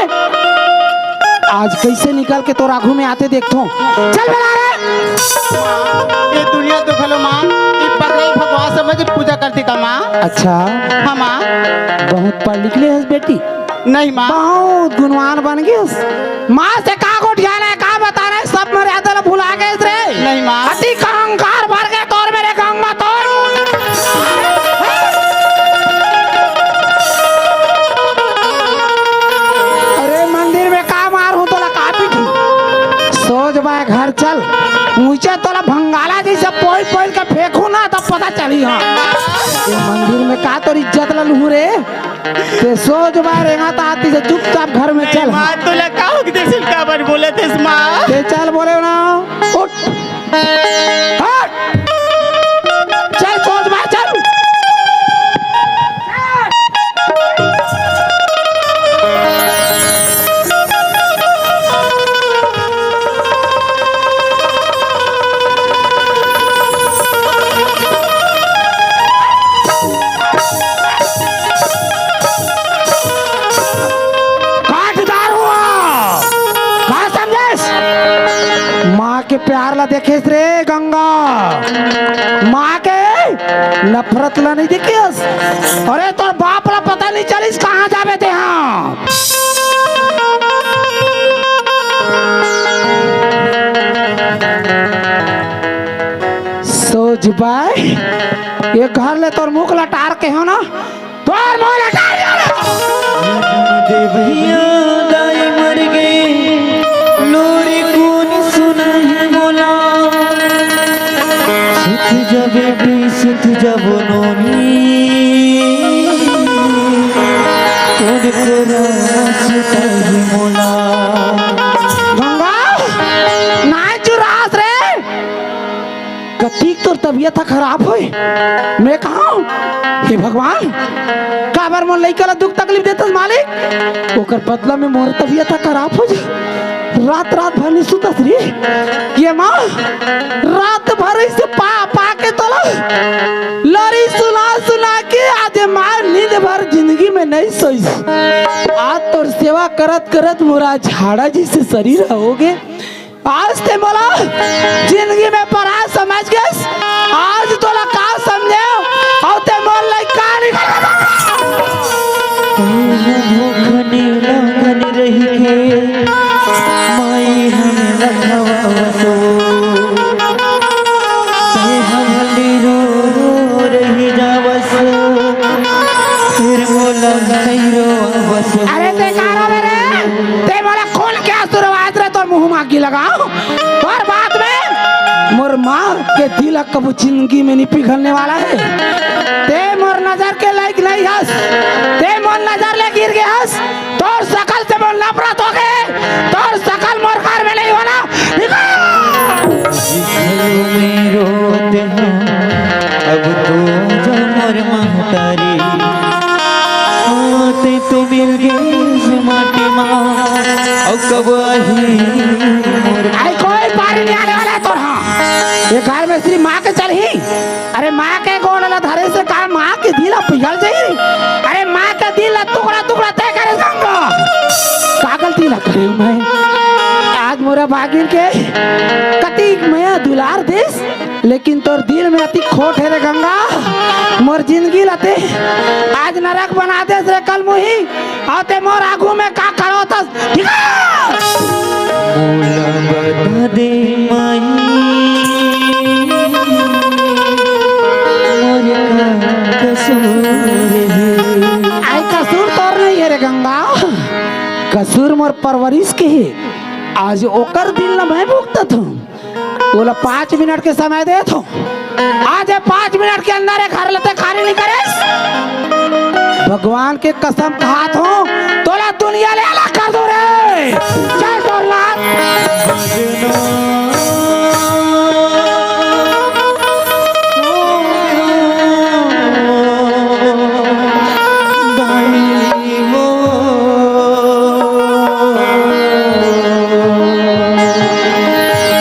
आज कइसे निकल के तोर आघू में आथे देखथों। चल बला रे। ये दुनिया तो घलो माँ, ये पगला भगवान समझ पूजा करथे का माँ? अच्छा। हाँ माँ। बहुत पढ़ लिख ले हस बेटी। नहीं माँ। बहुत गुणवान बन गे हस। माँ से का गोठियाना हे, का बताना हे, सब मर्यादा ला भुला गे हस रे। नहीं माँ। अति अहंकार भर गे तोर मेरे गंगा तोर। अरे मंदिर में का मारहूं तोला, का पीटहूं? सोज बाय घर चल, ऊंचे तोला भंगाला जइसे पोइल पोइल के फेंकहूं ना, तब पता चलही। हाँ, ये मंदिर में का तोर इज्जत ला लूहूं रे? ते सोज बाय रेंगत आतिस, चुपचाप घर में चल। माँ, तोला का हो गे, सिलका बर बोलत हस माँ? ते चल बोले ना, उठ। हट! चल, सोज बाय, चल। काटदार हुआ। का समझेस? माँ के प्यार ला देखेस रे गंगा, माँ के नफरत ला नहीं देखेस। अरे तोर बाप ला पता नहीं चलिस कहाँ जाबे ते, हाँ। सोज बाय, ये घर ले तोर मुख ला टार के हो ना, तोर मोला का देवहिया दाई मर गे, लोरी कोन सुनाही मोला। सुत जबे भी सुत जबो नोनी, कोन कोरा सुताही मोला। गंगा, नाय चुरास रे। कतिक तोर तबीयत ह खराब होय, मैं कहा हूँ, हे भगवान, काबर मोर लइका ला दुख तकलीफ देथस मालिक? ओकर बदला में मोर तबीयत ह खराब हो जाय। रात रात भर नहीं सुतस रे। ये माँ, रात भर ऐसे पा पा के तोला लरी सुना सुना के आज माँ नींद भर जिंदगी में नहीं सोइस। आज तोर सेवा करत करत मोरा झाड़ा जैसे शरीर हो गे। आज ते मोला जिंदगी में पराया समझ गेस, आज तोला का समझेंव, अउ ते मोर लइका निकल गे। तैं ह धोखा ने लंघन रहि के, माई हम लखवा वसो। तैं ह भले रो रो रहि जावस, फिर मोला नइ रोवस। अरे ते का रोवे रे? ते मोला खून के आंसू रोवात रे, तोर मुंह म आगी लगांव। तोर बात में मोर माँ के दिल ह कभू जिंदगी में नहीं पिघलने वाला है। ते मोर नजर के लायक नहीं हस, ते मोर नजर ले गिर गे हस। तोर सकल से मोर नफरत हो गए, तोर सकल मोर घर में नहीं होना। निकल! जिस घरों में रोते हैं अब तो जो मोर महतारी, होते तो मिल गए इस माटी माँ, और कब आही मोर आई कोई पारी नहीं आने वाला है तोर, हाँ। ये घर में सिर्फ माँ के चलही। अरे माँ के गोड़ ला धरे से का माँ के दिल ला पिघल जाई? अरे माँ के दिल ला टुकड़ा टुकड़ा तय करे गंगा। का गलती ला करे मैं? आज मोरा बागिन के कति मया दुलार देस, लेकिन तोर दिल में अति खोट है रे गंगा। मोर जिंदगी ला ते आज नरक बना देस रे कलमुही। अउ ते मोर आगू में का खड़ा होतस? ठीक है? मोला बता दे माई, मोर का कसूर हे? आई कसूर तोर नहीं है रे गंगा, कसूर मोर परवरिश के हे। आज ओकर दिल ल मैं भुगतत हूँ। तोला पाँच मिनट के समय देत हूँ, आज ये पाँच मिनट के अंदर ये घर ला ते खाली नहीं करेस। भगवान के कसम खात हूँ, तोला दुनिया ले अलग कर दूँ रे। चल तोर लात।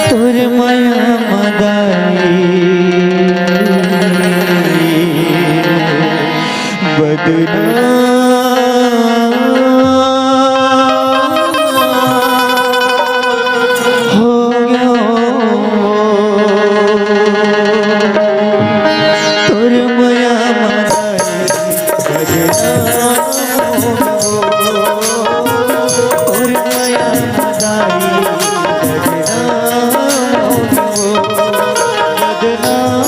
तोर मया मदाई बदनाम हो गयो। तोर मया मदाई बदनाम हो गयो। तोर मया मदाई बदनाम हो गयो। बदनाम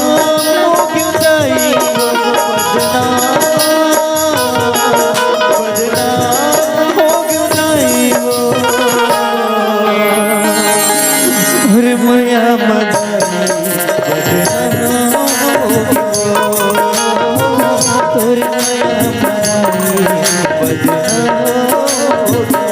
हो गयो दाई, बदनाम, बदनाम हो गयो दाई। तोर मया मदाई बदनाम हो गयो। तोर मया मदाई बदनाम हो गयो।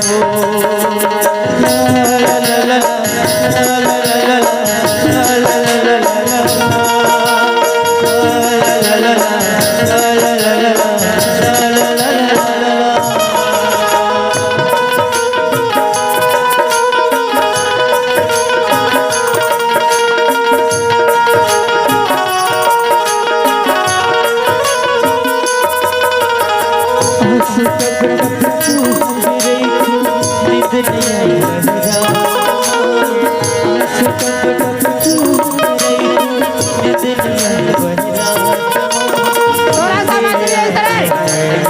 तोरा समझ नहीं आई रे।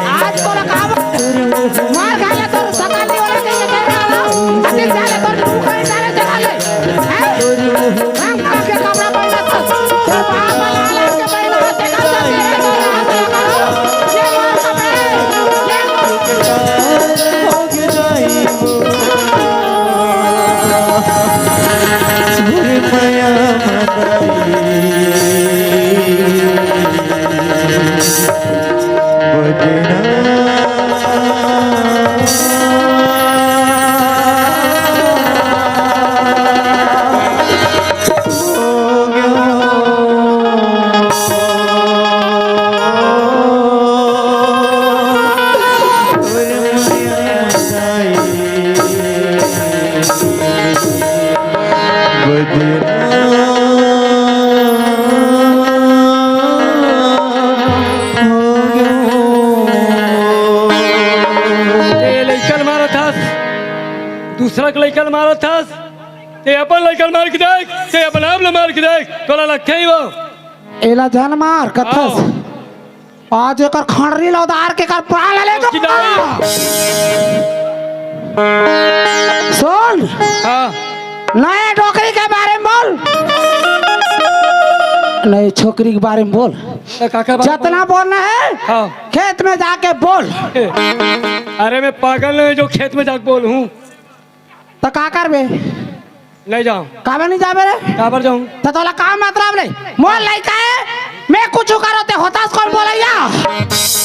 आज तोरा काम मार खा ले, तोर सकाल नहीं होला, कहीं कह रहा हो। अति चाले तोर मुंह का इशारा चला ले। हैं? हम का के कपड़ा पहना था? तोर बाप वाला हालात के पहना था, देखा था, ये मार खा ले। ते लइका ल मारत हस, दूसरा के लइका ल मारत हस, ते अपन लइका ल मार के देख, ते अपन आप ल मार के देख, तोला लगथे ही वो। एला झन मार, कथस। आओ। आज एकर खंडरी ल उतार के एकर प्राण ले लूँ। सुन। हाँ। नए डोकरी के बारे में बोल। नए छोकरी के बारे में बोल। तो काका बारे में जतना बोलना है, हाँ। खेत में जाके बोल। अरे मैं पागल नहीं जो खेत में जाके बोलूँ। तो का करबे? नहीं जाऊँ। काबर नहीं जाबे रे? काबर जाऊँ? त तोला का मतलब ले? मोर लइका हे, मैं कुछ करो ते होतास कौन बोलैया?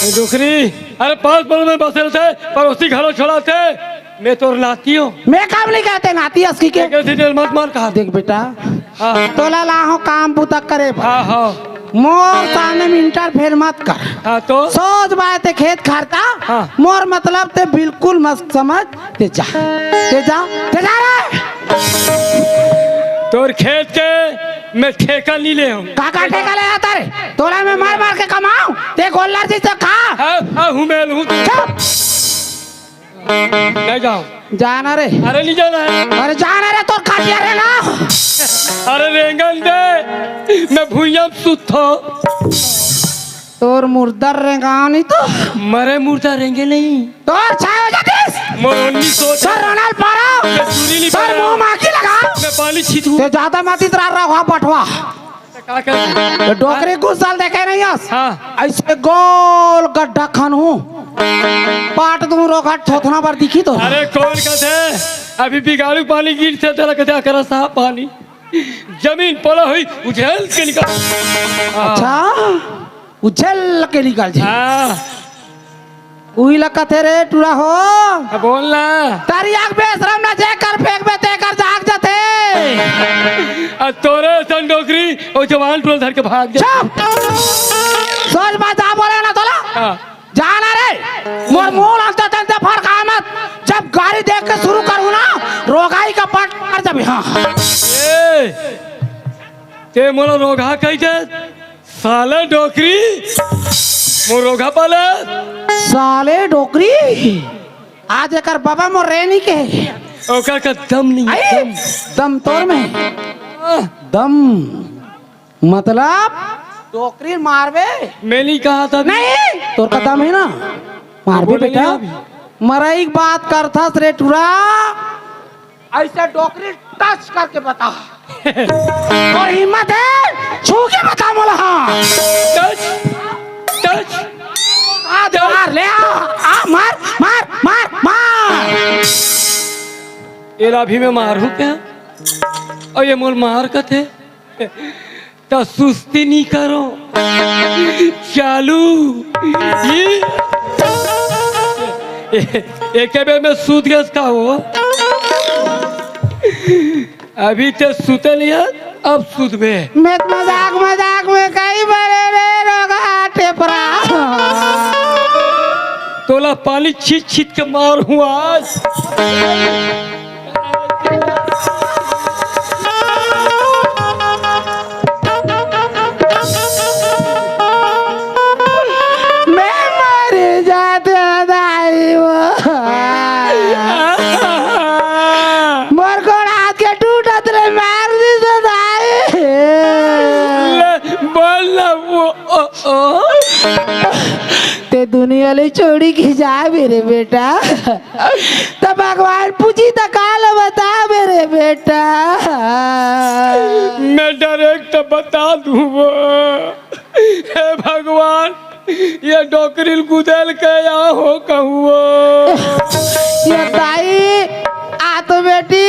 ए डोकरी, अरे पाँच पल में बसे रहिथे, पड़ोसी घलो छोड़ाथे, मैं तोर नाती हूँ। मैं काम नहीं कहते नाती हस कहिके। कैसे दिल मत मार कहा। देख बेटा, हाँ। तोला लाहो काम बुता करे बर। हाँ, हाँ। मोर सामने में interfere मत कर। हाँ, तो? सोच बाय ते खेत खारता, हाँ। मोर मतलब ते बिल्कुल मत समझ, ते जा, ते जा, ते जा रे। तोर खेत के मैं ठेका नहीं ले हूँ। का, का ठेका ले आता रे? तोला मैं मार मार के कमाऊं, ते गोल्लर जी से खा। हाँ, हाँ, हूँ मैं लूँ। चुप। नहीं जाऊँ। जाना रे। अरे नहीं जाना है। अरे जाना रे, तोर काटिया रे ना। अरे रेंगन दे, मैं भुइयां में सुत्थो। तोर मुर्दा रेंगाओ नहीं तो। मरे मुर्दा रेंगे नहीं। तोर छाय हो जातीस। मोर उन्नीस सौ तोर रोनाल्ड पारो। मैं चूरी नहीं तोर पारा। मुंह माखी लगा। मैं पानी छीतू। ते ज्यादा मत इतरा रहा बटवा। का कर? तो डोकरी कुछ साल देखे नहीं हस। हाँ। ऐसे गोल गड्ढा खनहूँ। पाट तुम रोघा थोथना बर दिखी तो। अरे कौन कहते? अभी बिगाड़ू पानी गिरथे तेला कहते अकरा साफ पानी। जमीन पला हुई उझल के निकल। अच्छा, उझल के निकल जाए। हाँ। उही ला कथे रे टूरा हो। हाँ, बोल ना। तरिया के बेसरम ना जे कर फेंकबे ते कर जाग जथे। आ तोरे सन डोकरी ओ जवान टोल धर के भाग जा। चुप। सोच बात जा बोले ना तोला। हाँ। जाना रे। मोर मुंह लगता तन ते फड़का मत। जब गाड़ी देख के शुरू करूँ ना, रोगाई का पट मार जबे। हाँ। ए, ते मोला रोगा कहि दे। साले डोकरी, मोर रोगा पाले। साले डोकरी, आज एकर बाबा मोर रेनी के। ओकर का दम नहीं है, आई, दम। दम तोर में। आह। दम, मतलब डोकरी मारबे? मैं नहीं कहा था। नहीं, तोर का दम है ना, मारबे बोले बेटा। नहीं अभी। मरई के बात करथस रे टूरा। ऐसे डोकरी touch करके बता। और हिम्मत है, छू के बता मोला। Touch, touch। आ, मार ले, आ, आ, मार, मार, मार, मार। एला अभी मैं मारूं क्या? और ये मोर मार कथे। त सुस्ती नहीं करो, चालू। ई, ए-, एके बेर में सूत गस का हो? अभी ते सुते नहीं है, अब सुतबे। मैं तो मजाक, मजाक में कही बरे रे रोगा टेपरा। तोला पानी छीत छीत के मारूं आज। मैं मर जाते दाई वो। मोर गोड़ हाथ के टूटत ले मार दी तो दाई। ले, बोल ना वो, ओ, ओ। ते दुनिया ले छोड़ी के जा मेरे बेटा। त भगवान पूछी त काल बता मेरे बेटा। मैं direct बता दूं वो। हे भगवान, ये डोकरी ल गुदेल के या हो कहूँ। ये दाई, आ तो बेटी,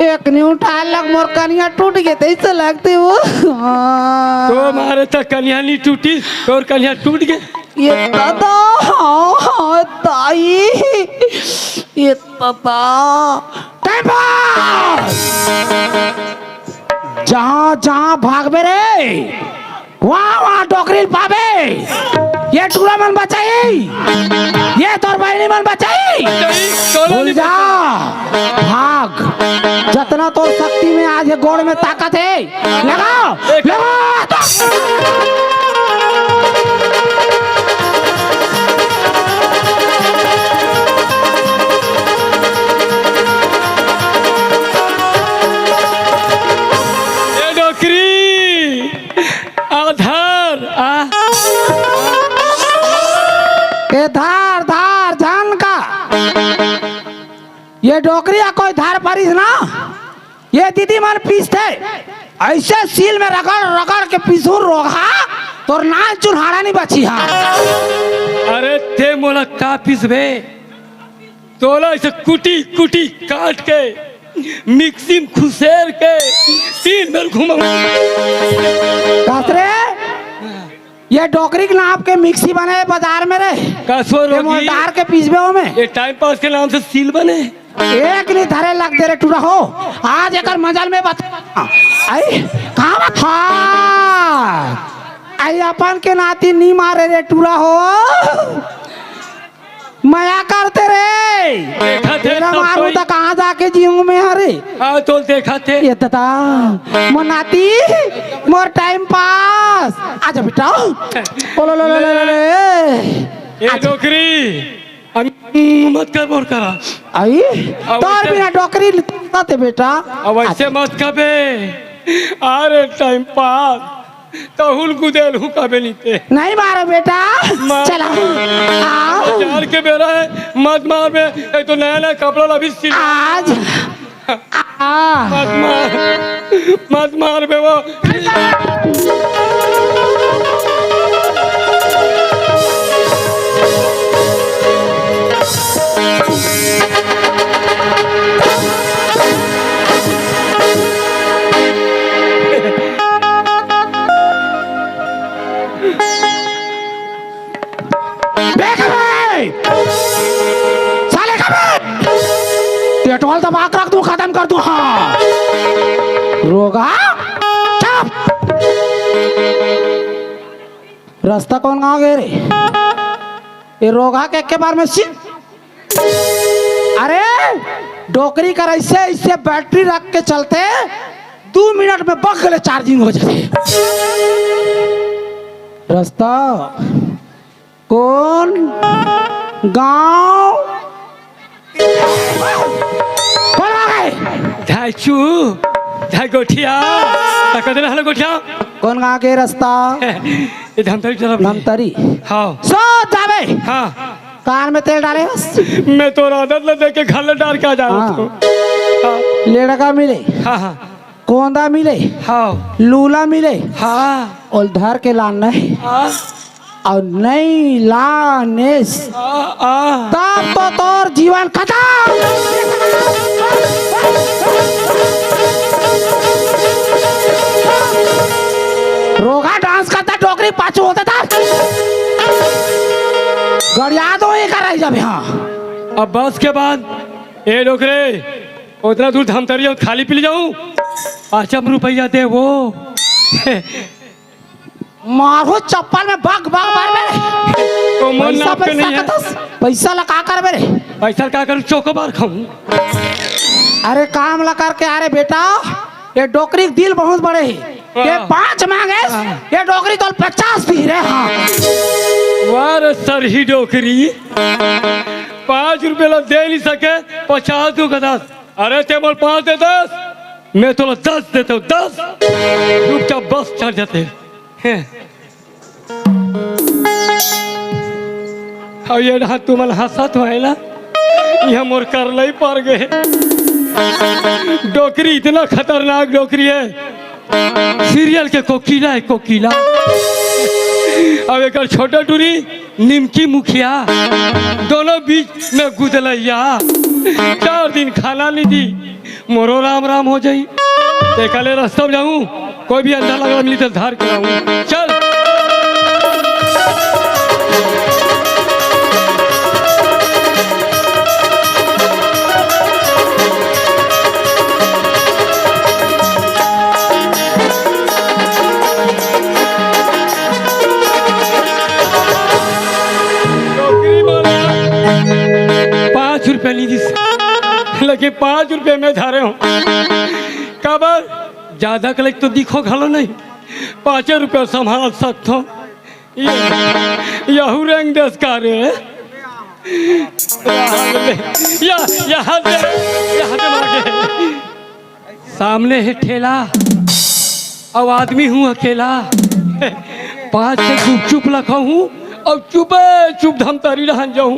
एक नी उठा लग मोर कनिया टूट गे तइसे लगती वो। तो मारे त कनिया नहीं टूटी, तोर कनिया टूट गे। ये दादा, हाँ, हाँ, दाई, ये दादा। Time pass। जहाँ जहाँ भागबे रे, वहाँ वहाँ डोकरी ल पाबे। ये टूरा मन बचाई, ये तोर बहिनी मन बचाई। भूल जा, भाग। जतना तोर शक्ति में आज ये गोड़ में ताकत है, लगाओ, लगाओ। ए डोकरी, आधार, आ। ए धार, धार, झन का। ये डोकरी या कोई धार परिस ना, ये दीदी मन पीसथे, ऐसे सील में रगड़ रगड़ के पीसू रोगहा, तोर नान चुन हाड़ा नहीं बची हा। अरे ते मोला का पीसबे? तोला ऐसे कुटी कुटी काट के मिक्सी में खुसेर के तीन बेर घुमाऊं। कस रे, ये डोकरी के नाप के मिक्सी बने बाजार में रे। कसो ये रोगी। मोलदार के पीसबे हो में। ये टाइम पास के नाम से सील बने। एक नहीं धरे लग दे रे टूरा हो। आज एकर मजल में बता। आई, कहाँ बा-, हाँ। आई अपन के नाती नहीं मारे रे टूरा हो। मया करते रे। देखा थे तेरा सब मारू कोई। तो कहाँ जाके जीऊँ मैं हरे। हाँ, तो देखा थे। ये दादा, मोर नाती, मोर टाइम पास। आजा बेटा। ओ लो लो लो लो लो। ए आजा। डोकरी, हम मत कर बोर करा। आई? अब तोर वैसे बिना डोकरी ताते बेटा। अब ऐसे आजा। मत कबे। अरे टाइम पास। तहुल गुदेल हूँ कबे नीते। नहीं मारो बेटा। मार। चला। आ। बाजार के बेरा है, मत मार बे। एक तो नया नया कपड़ा ला भी सिल। आज। आ। मत मार, मत मार बे वो। बे कबे! साले कबे! टेटवाल दबा के रख दूं, खत्म कर दूं, हाँ। रोगा? चुप! रास्ता कौन गाँव गए रे? ये रोगा के, के बार में सी-, अरे, डोकरी कर ऐसे, ऐसे बैटरी रख के चलते, दू मिनट में बग ले चार्जिंग हो जाते। रास्ता कौन गाँव? कौन आ गए? धाई चू, धाई गोठिया, तक दिन हलो गोठिया। कौन गाँव के रास्ता? ये धमतरी तरफ। धमतरी। हाँ। सो जावे। हाँ। कार में तेल डाले हस? मैं तो आदत ल देख के घर ले डाल के आ जा रहा हाँ। हूँ। हाँ। लेड़का मिले। हाँ, हाँ। कोंदा मिले। हाँ। लूला मिले। हाँ। और धर के लान नहीं। हाँ। और नहीं लानेस। आ, आ। तब तो तोर जीवन खत्म। रोगा डांस करता डोकरी पाछू होता था। गड़िया दो एक रह जाबे, हाँ। अब बस के बाद, ए डोकरे, उतना दूर धमतरी और खाली पी जाऊं, पाँचम रुपया दे वो। मारो चप्पल में बग, बग मार बे। तो मोर पैसा, नाप के पैसा नहीं है। का दस, पैसा ला का करबे रे? पैसा का करूं, चोकोबार खाऊं। अरे काम ला करके आ रे बेटा, ये डोकरी के दिल बहुत बड़े है। ये हाँ। पाँच मांगे, हाँ। ये डोकरी तो पचास दी रे। हाँ। वाह रे सरही डोकरी, पाँच रुपये ला दे नहीं सके, पचास दू का दस। अरे ते मोल पाँच दे दस, मैं तो दस देता हूँ, दस। चुपचाप बस चढ़ जाते हैं। अब ये रहा तुमन हंसत हो है ना, ये मोर करलई पर गए। डोकरी इतना खतरनाक डोकरी है, सीरियल के कोकिला है, कोकिला। अब एक छोटा टूरी निमकी मुखिया, दोनों बीच में गुदलैया। चार दिन खाना नहीं दी, मोरो राम राम हो जाई। ते काले रास्ता में जाऊं, कोई भी अंधा लगा मिली तो धार कराऊं। चल। पाँच रुपया नहीं दिस, लेकिन पाँच रुपया में धारे हूँ। काबर ज्यादा कलेक्ट तो दिखो घलो नहीं, पाँच रुपया संभाल सकथो। ये, यहू रंग देश का रे। या, यहाँ दे, यहाँ दे मांगे। सामने है ठेला, अब आदमी हूँ अकेला। पाँच से गुपचुप लखा हूँ, अब चुपे चुप धमतरी रहन जाऊँ।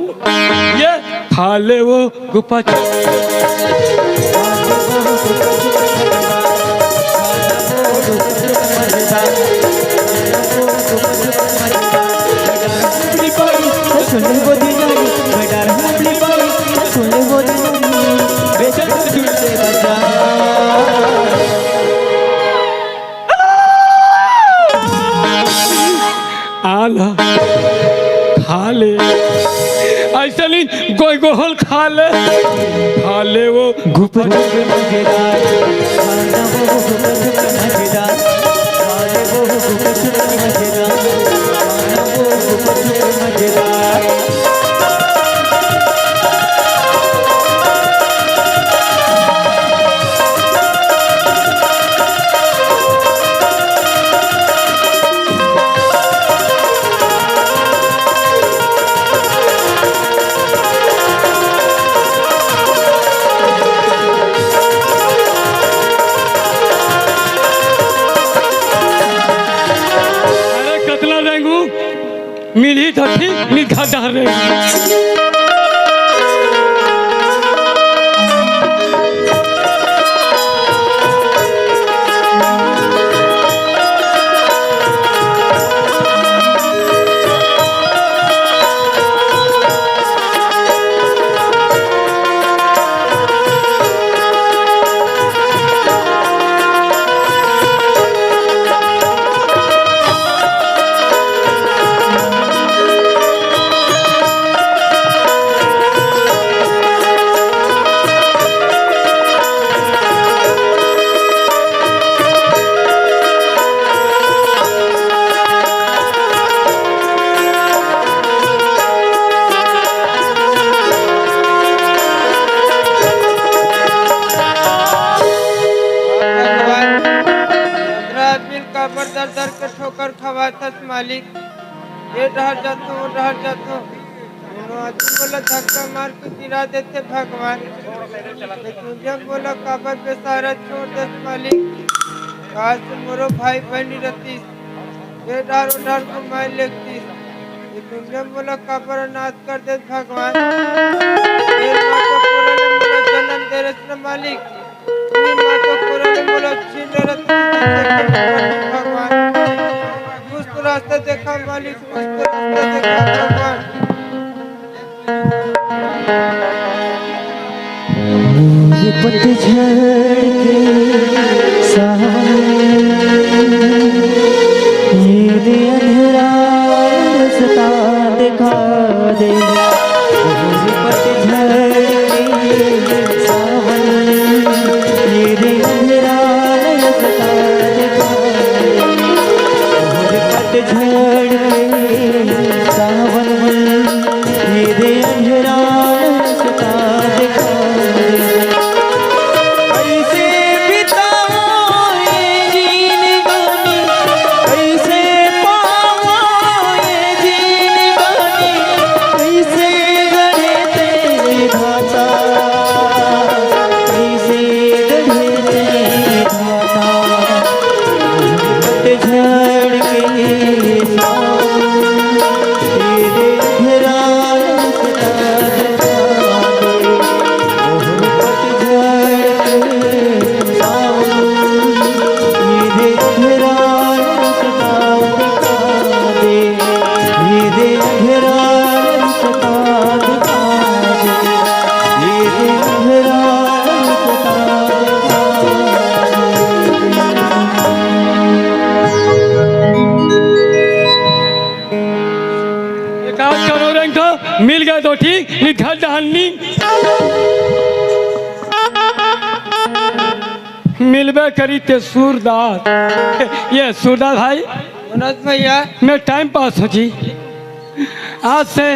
ये खा ले वो गुपचुप। ले। अइसे नहीं, गोय गोहल खा ले, खा ले वो। गुपचुप मजेदार, खाना वो गुपचुप मजेदार, खाना वो गुपचुप मजेदार, खाना वो गुपचुप मजेदार। अरे कतना रेंगू, मिलही तो ठीक, मिलखा डहर रेंगू। भगवान, सत्रह आदमी ल काबर दर दर के ठोकर खवाथस मालिक। ये डहर जाथों, वो डहर जाथों, कोनो आदमी मोला धक्का मार के गिरा देथे भगवान। ये दुनिया मोला काबर बेसहारा छोड़ देस मालिक। काश मोरो भाई बहन रतिस, ये डहर वो डहर घुमाए लेगतिस। ये दुनिया मोला काबर अनाथ कर देस भगवान। ये माँ के कोरा ले मोला जन्म दे रस न मालिक। ये माँ के कोरा ले मोला छीन रस न भगवान। दुष्ट रास्ता देखा मालिक, दुष्ट रास्ता देखा भगवान। ये पतझड़ के सावन, ये दे अंधेरा रास्ता दिखा दे। ये पतझड़ के सावन, ये दे अंधेरा रास्ता दिखा दे। ये पतझड़ के सावन, ये दे अंधेरा रास्ता दिखा दे। कैसे बिताओ ये जिंदगानी, कैसे पाओ ये जिंदगानी, कैसे गढ़े तेरी भाषा, कैसे गढ़े तेरी भाषा। पतझड़ के सावन, तेरे अंधेरा रास्ता दिखा दे। पतझड़ के सावन, तेरे अंधेरा रास्ता दिखा दे। तेरे अंधेरा रास्ता दिखा दे। तेरे अंधेरा रास्ता दिखा दे। एक आध करोड़ रंग तो मिल गए तो ठीक, नहीं घर डहर नी। मिलबे करी ते सूरदास। ये सूरदास भाई, मनोज भैया। मैं टाइम पास हो जी। आज से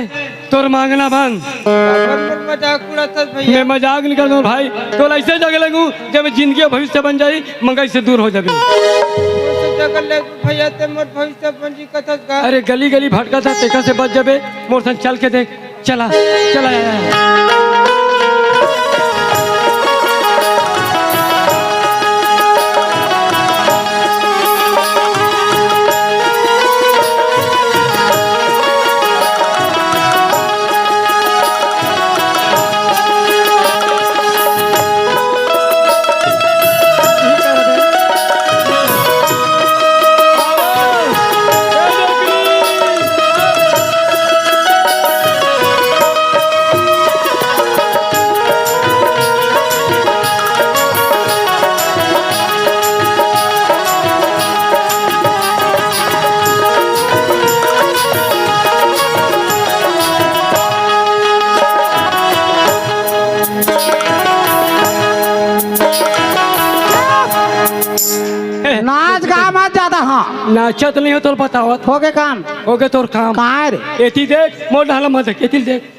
तोर मांगना बंद। काबर मोर मजाक उड़ाथस भैया? मैं मजाक नहीं करता भाई, तोला ऐसे जगह लगू जब जिंदगी भविष्य बन जाई, मंगई से दूर हो जाबे। कौन सी जगह ले भैया ते मोर भविष्य बन जी कथस का? अरे गली गली भटका था, तेखा से बच जाबे। मोर संग चल के देख, चला, चला यार। आज का मत जाता, हाँ। नाचत नहीं हो तो बतावत। हो गए काम। हो गए तोर काम। कहाँ है रे? एती देख, मोर ढाला मत देख, एती देख।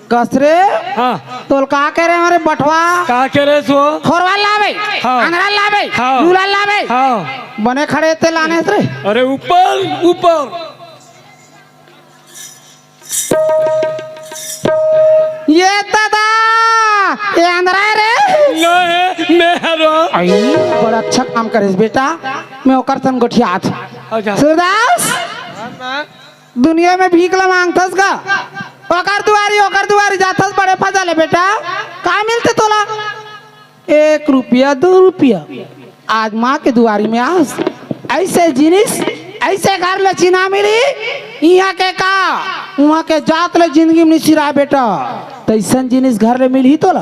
कस रे? हाँ। तोल का करे हमारे बठवा? का करे सो? खोरवा लावे। हाँ। अंधरा लावे। हाँ। लूला लावे। हाँ। बने खड़े ते लाने रे। अरे ऊपर, ऊपर। ये दादा, ये अंधरा है रे। नहीं, मैं हरो। आई, बड़ा अच्छा काम करेस बेटा। मैं ओकर संग गोठियात। अच्छा। सूरदास, दुनिया में भीख ला मांगथस का? ओकर दुआरी, ओकर दुआरी जाथस बड़े फजा ले बेटा। का मिलते तोला? एक रुपया, दो रुपया। आज माँ के दुआरी में आस, ऐसे जिनिस, ऐसे घर ले चिन्हा मिली, इहाँ के का, उहाँ के जात ले जिंदगी में नहीं सिराय बेटा। तैसन जिनिस घर ले मिलही तोला?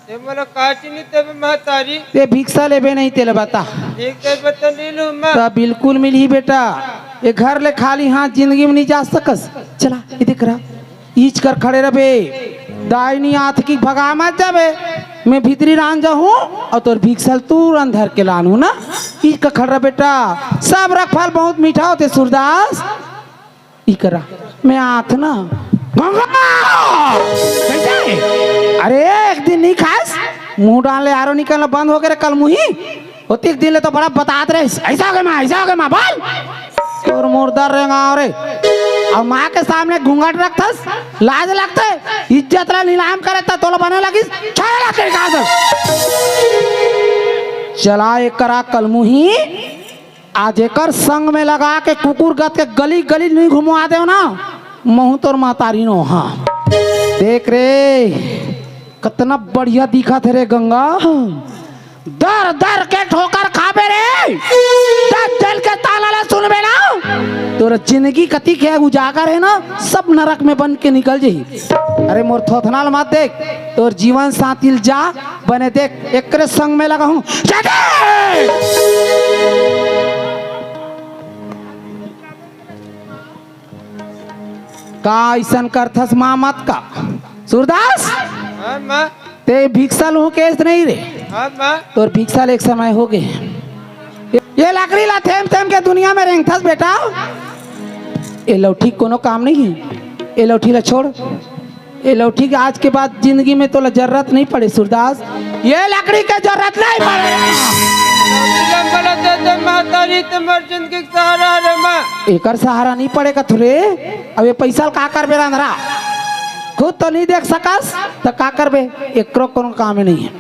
ते मोला का चिन्ही तेबे महतारी? ते भिक्षा लेबे नहीं तेला बता। ठीक तेबे तो ले लूँ मैं। त बिल्कुल मिलही बेटा। ये घर ले खाली हाथ जिंदगी में नहीं जा सकस। चला, ये देख रहा। ईच कर खड़े रबे। दाई नी आत की भगा मत जाबे। मैं भीतरी रान जाहूँ अउ तोर भिक्षल तुरंत धर के लानहूँ ना। ईच कर खड़े रह बेटा। सब रखफल बहुत मीठा होथे सूरदास। ई करा। मैं आत ना। गंगा! कैसे? अरे एक दिन नहीं खास। मुँह डाल ले आरो निकलना बंद हो गए रे कल मुही। ओतिक दिन ले तो बड़ा बतात रहे, ऐसा हो गया माँ, ऐसा हो गया माँ, बोल। तोर मुर्दा रेंगाव रे। अउ माँ के सामने घूंघट रखथस, लाज लगथे, इज्जत ला नीलाम करे त तोला बने लगिस, छोड़े ला के कहाँ से? चला एक करा कलमुही, आज एकर संग में लगा के कुकुर गत के गली गली नहीं घुमवा देव ना, महू तोर महतारी नो, हाँ। देख रे, कतना बढ़िया दिखत हे रे गंगा। दर दर के ठोकर खाबे रे, दस जन के ताना ला सुनबे ना, तोर जिंदगी कतिक हे उजागर हे ना, सब नरक में बन के निकल जही। अरे मोर थोथना ल मत देख, तोर जीवन साथी ल जा बने देख, एकरे संग में लगा हूँ। जा दे! का अइसन करथस माँ मत का? सूरदास, हाँ, माँ। ते भिक्षा लूहूँ केस नहीं रे। हाँ, माँ। तोर भिक्षा ले एक समय हो गए। ये, ये लकड़ी ला थेम थेम के दुनिया में रेंगथस बेटा। ये लौठी कोनो काम नहीं है। ये लौठी ला छोड़। ये लौठी के आज के बाद जिंदगी में तोला जरूरत नहीं पड़े सूरदास। ये लकड़ी के जरूरत नहीं पड़े। लकड़ी ला मोला दे दे महतारी, ते मोर जिंदगी के सहारा रे माँ। एकर सहारा नहीं पड़े कथू रे। अब ये पैसा ल का करबे रंधरा? खुद तो नहीं देख सकस, त का करबे? एकरो कोनो काम नहीं है।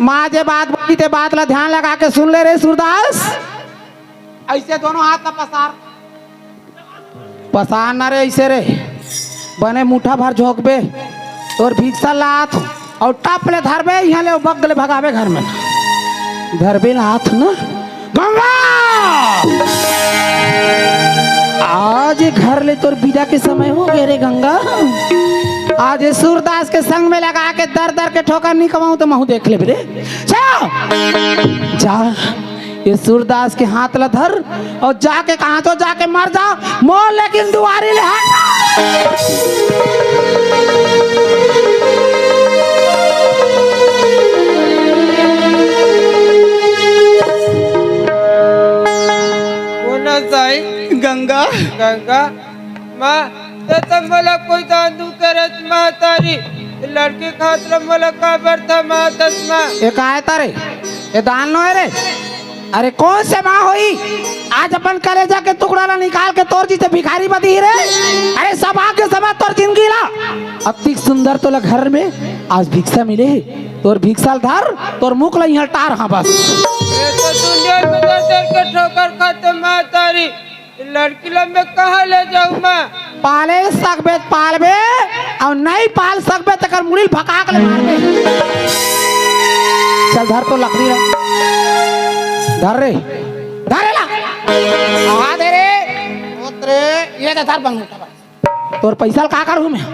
माँ जे बात बोली, ते बात ला ध्यान लगा के सुन ले रे सूरदास। ऐसे दोनों हाथ ला पसार, पसार ना रे, ऐसे रे। बने मुठा भर झोंकबे, तोर भिक्षा लात अउ टप ले धरबे, इहाँ ले बग ले भगाबे घर में। धरबे लात ना, गंगा! आज घर ले तोर विदा के समय हो गए रे गंगा। आज ये सूरदास के संग में लगा के दर दर के ठोकर नहीं कमाऊं तो महू देख लेबे रे। जा, जा, ये सूरदास के हाथ ला धर अउ जाके कहाँ तो जाके मर जा, मोर लेकिन दुआरी ले हट। कोन साई? गंगा। गंगा। माँ, ते तो मोला कोई दान दू करत महतारी, लड़की खातिर मोला काबर थमाथस माँ? ए काय तारे? ए दान नो है रे? अरे कौन से माँ होई? आज अपन कलेजा के टुकड़ा ला निकाल के तोर जीते भिखारी बदी रे। अरे सौभाग्य समझ तोर जिंदगी ला। अतिक सुंदर तोला घर में आज भिक्षा मिले हे। तोर भिक्षा ल धर, तोर मुख ला इहाँ टार, हाँ बस। ये तो दुनिया में दर दर के ठोकर खाते महतारी। लड़की ला मैं कहाँ ले जाऊँ माँ? पाले सकबे त पालबे, अउ नहीं पाल सकबे तेकर मुड़ी ल भकाक ले मारबे। चल धर तो लकड़ी ला। धर रे, धर रे ला। आ दे रे। ओत रे, ये दे धर बंग उठा बस। तोर पैसा ल का करहूँ मैं?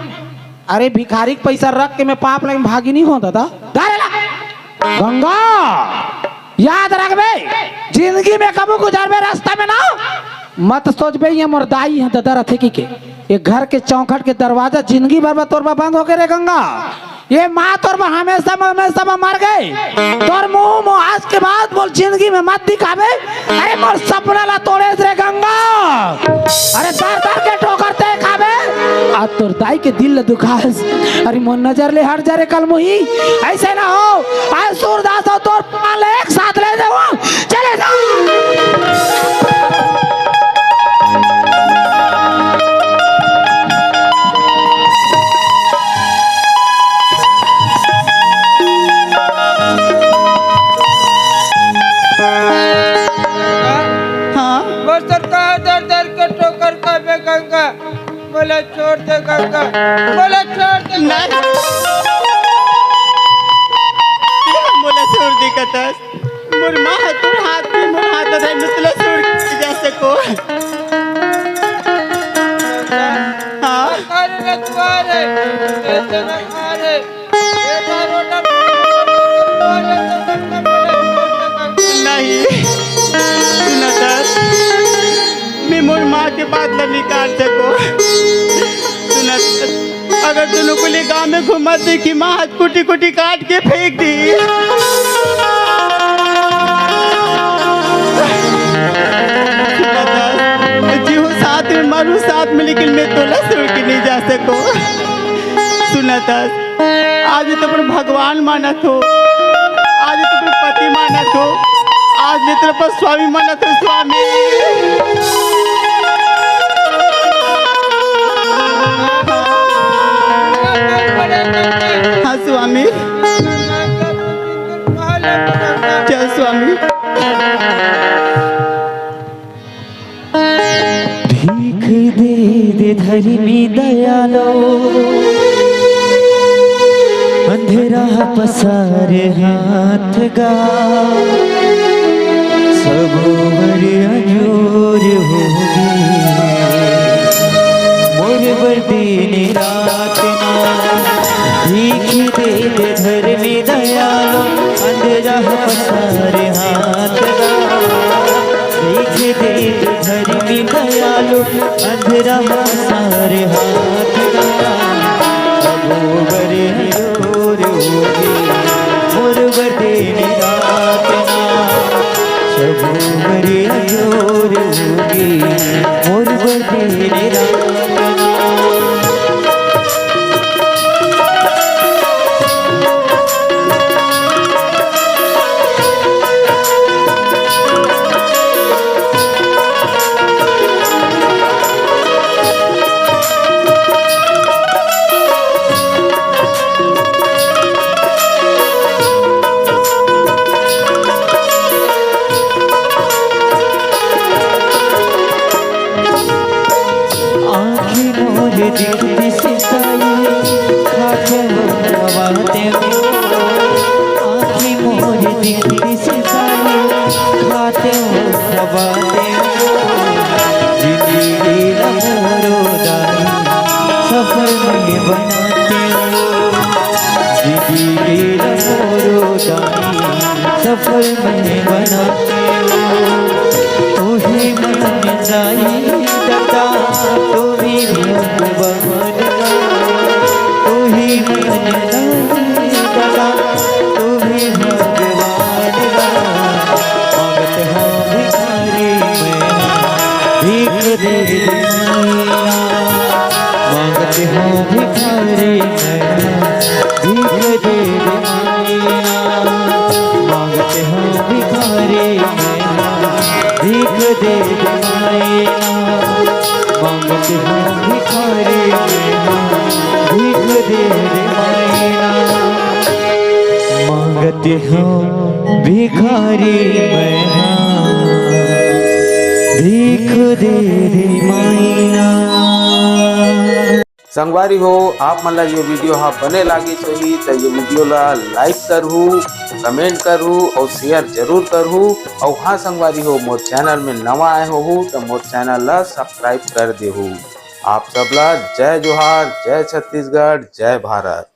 अरे भिखारी के पैसा रख के मैं पाप लगे भागी नहीं हो दादा। धर रे ला। गंगा, याद रखबे, जिंदगी में कभू गुजरबे रास्ता में ना, मत सोचबे ये मोर दाई है ददा रथे की के। ये घर के चौखट के दरवाजा जिंदगी भर बर तोर बर बंद होके रे गंगा। ये माँ तोर बर हमेशा में, हमेशा में मर गे। तोर मुंह में आज के बाद मोला जिंदगी में मत दिखाबे। अरे मोर सपना ला तोड़ेस रे गंगा। अरे दर दर के ठोकर ते खाबे। आज तोर दाई के दिल ला दुखास। अरे मोर नजर ले हट जा रे कलमुही। ऐसे ना हो। आज सूरदास अउ तोर पान ला एक साथ ले जाओ। चले जाओ। हाँ। वो सरकार दर दर के ठोकर खाबे गंगा। मोला छोड़ दे गंगा। मोला छोड़ दे। नहीं। मोला छोड़ दे कतस। मोर माँ ह तोर हाथ में, मोर हाथ धरे, मैं तोला छोड़ के जा सको। हाँ। अरे रखवारे, ऐसे रखवारे, ये बार order नहीं, सुनत हस, मैं मोर माँ के बात ला निकाल सको। सुनत हस, अगर तू नुकुली गांव में घूमत देखी, माँ हाथ कुटी कुटी काट के फेंक दी। जीहू साथ में, मरू साथ में, लेकिन मैं तोला छोड़ के नहीं जा सको। सुनत हस, आज तो अपन भगवान मानत हो, आज तो अपन पति मानत हो, आज तो अपन स्वामी मानत हो, स्वामी। हाँ स्वामी। जय स्वामी। भीख दे दे धर्मी दयालो, अंधेरा पसार हाथ गा, सब उमर अंजोर होगे, मोर बर दिन रात ना। भीख दे दे धर्मी दयालो, अंधेरा पसार हाथ गा। भीख दे दे धर्मी दयालो, अंधेरा पसार हाथ गा। अब बरे जोर होगे, मोर बर दिन रात ना। सब बरे जोर होगे, मोर बर दिन रात ना। आँखी मोर दिखती सिताई, खाके वो दबाते हो। आँखी मोर दिखती सिताई, खाते हो दबाते हो। जिंदगी ला मोरो दाई, सफर में बनाते हो। जिंदगी ला मोरो दाई, सफर में बनाते हो। तू ही मन जाई दादा, तू ही भगवान गा। तू ही मन जाई दादा, तू ही भगवान गा। मांगत हूँ भिखारी मैं, भीख दे दे माई ना। मांगत हूँ भिखारी मैं, भीख दे दे माई ना। मांगत हूँ भिखारी मैं, भीख दे दे माई ना। मांगत हूँ भिखारी मैं, भीख दे दे माई ना। मांगत हूँ भिखारी मैं, भीख दे दे माई ना। संगवारी हो, आप मन ला ये video हा बने लागिस होही त ये video ला like करहू, comment करहू अउ share जरूर करहू। अउ हाँ संगवारी हो, मोर channel में नवा आए होहू त मोर channel ला subscribe कर देहू। आप सब ला जय जोहार, जय छत्तीसगढ़, जय भारत।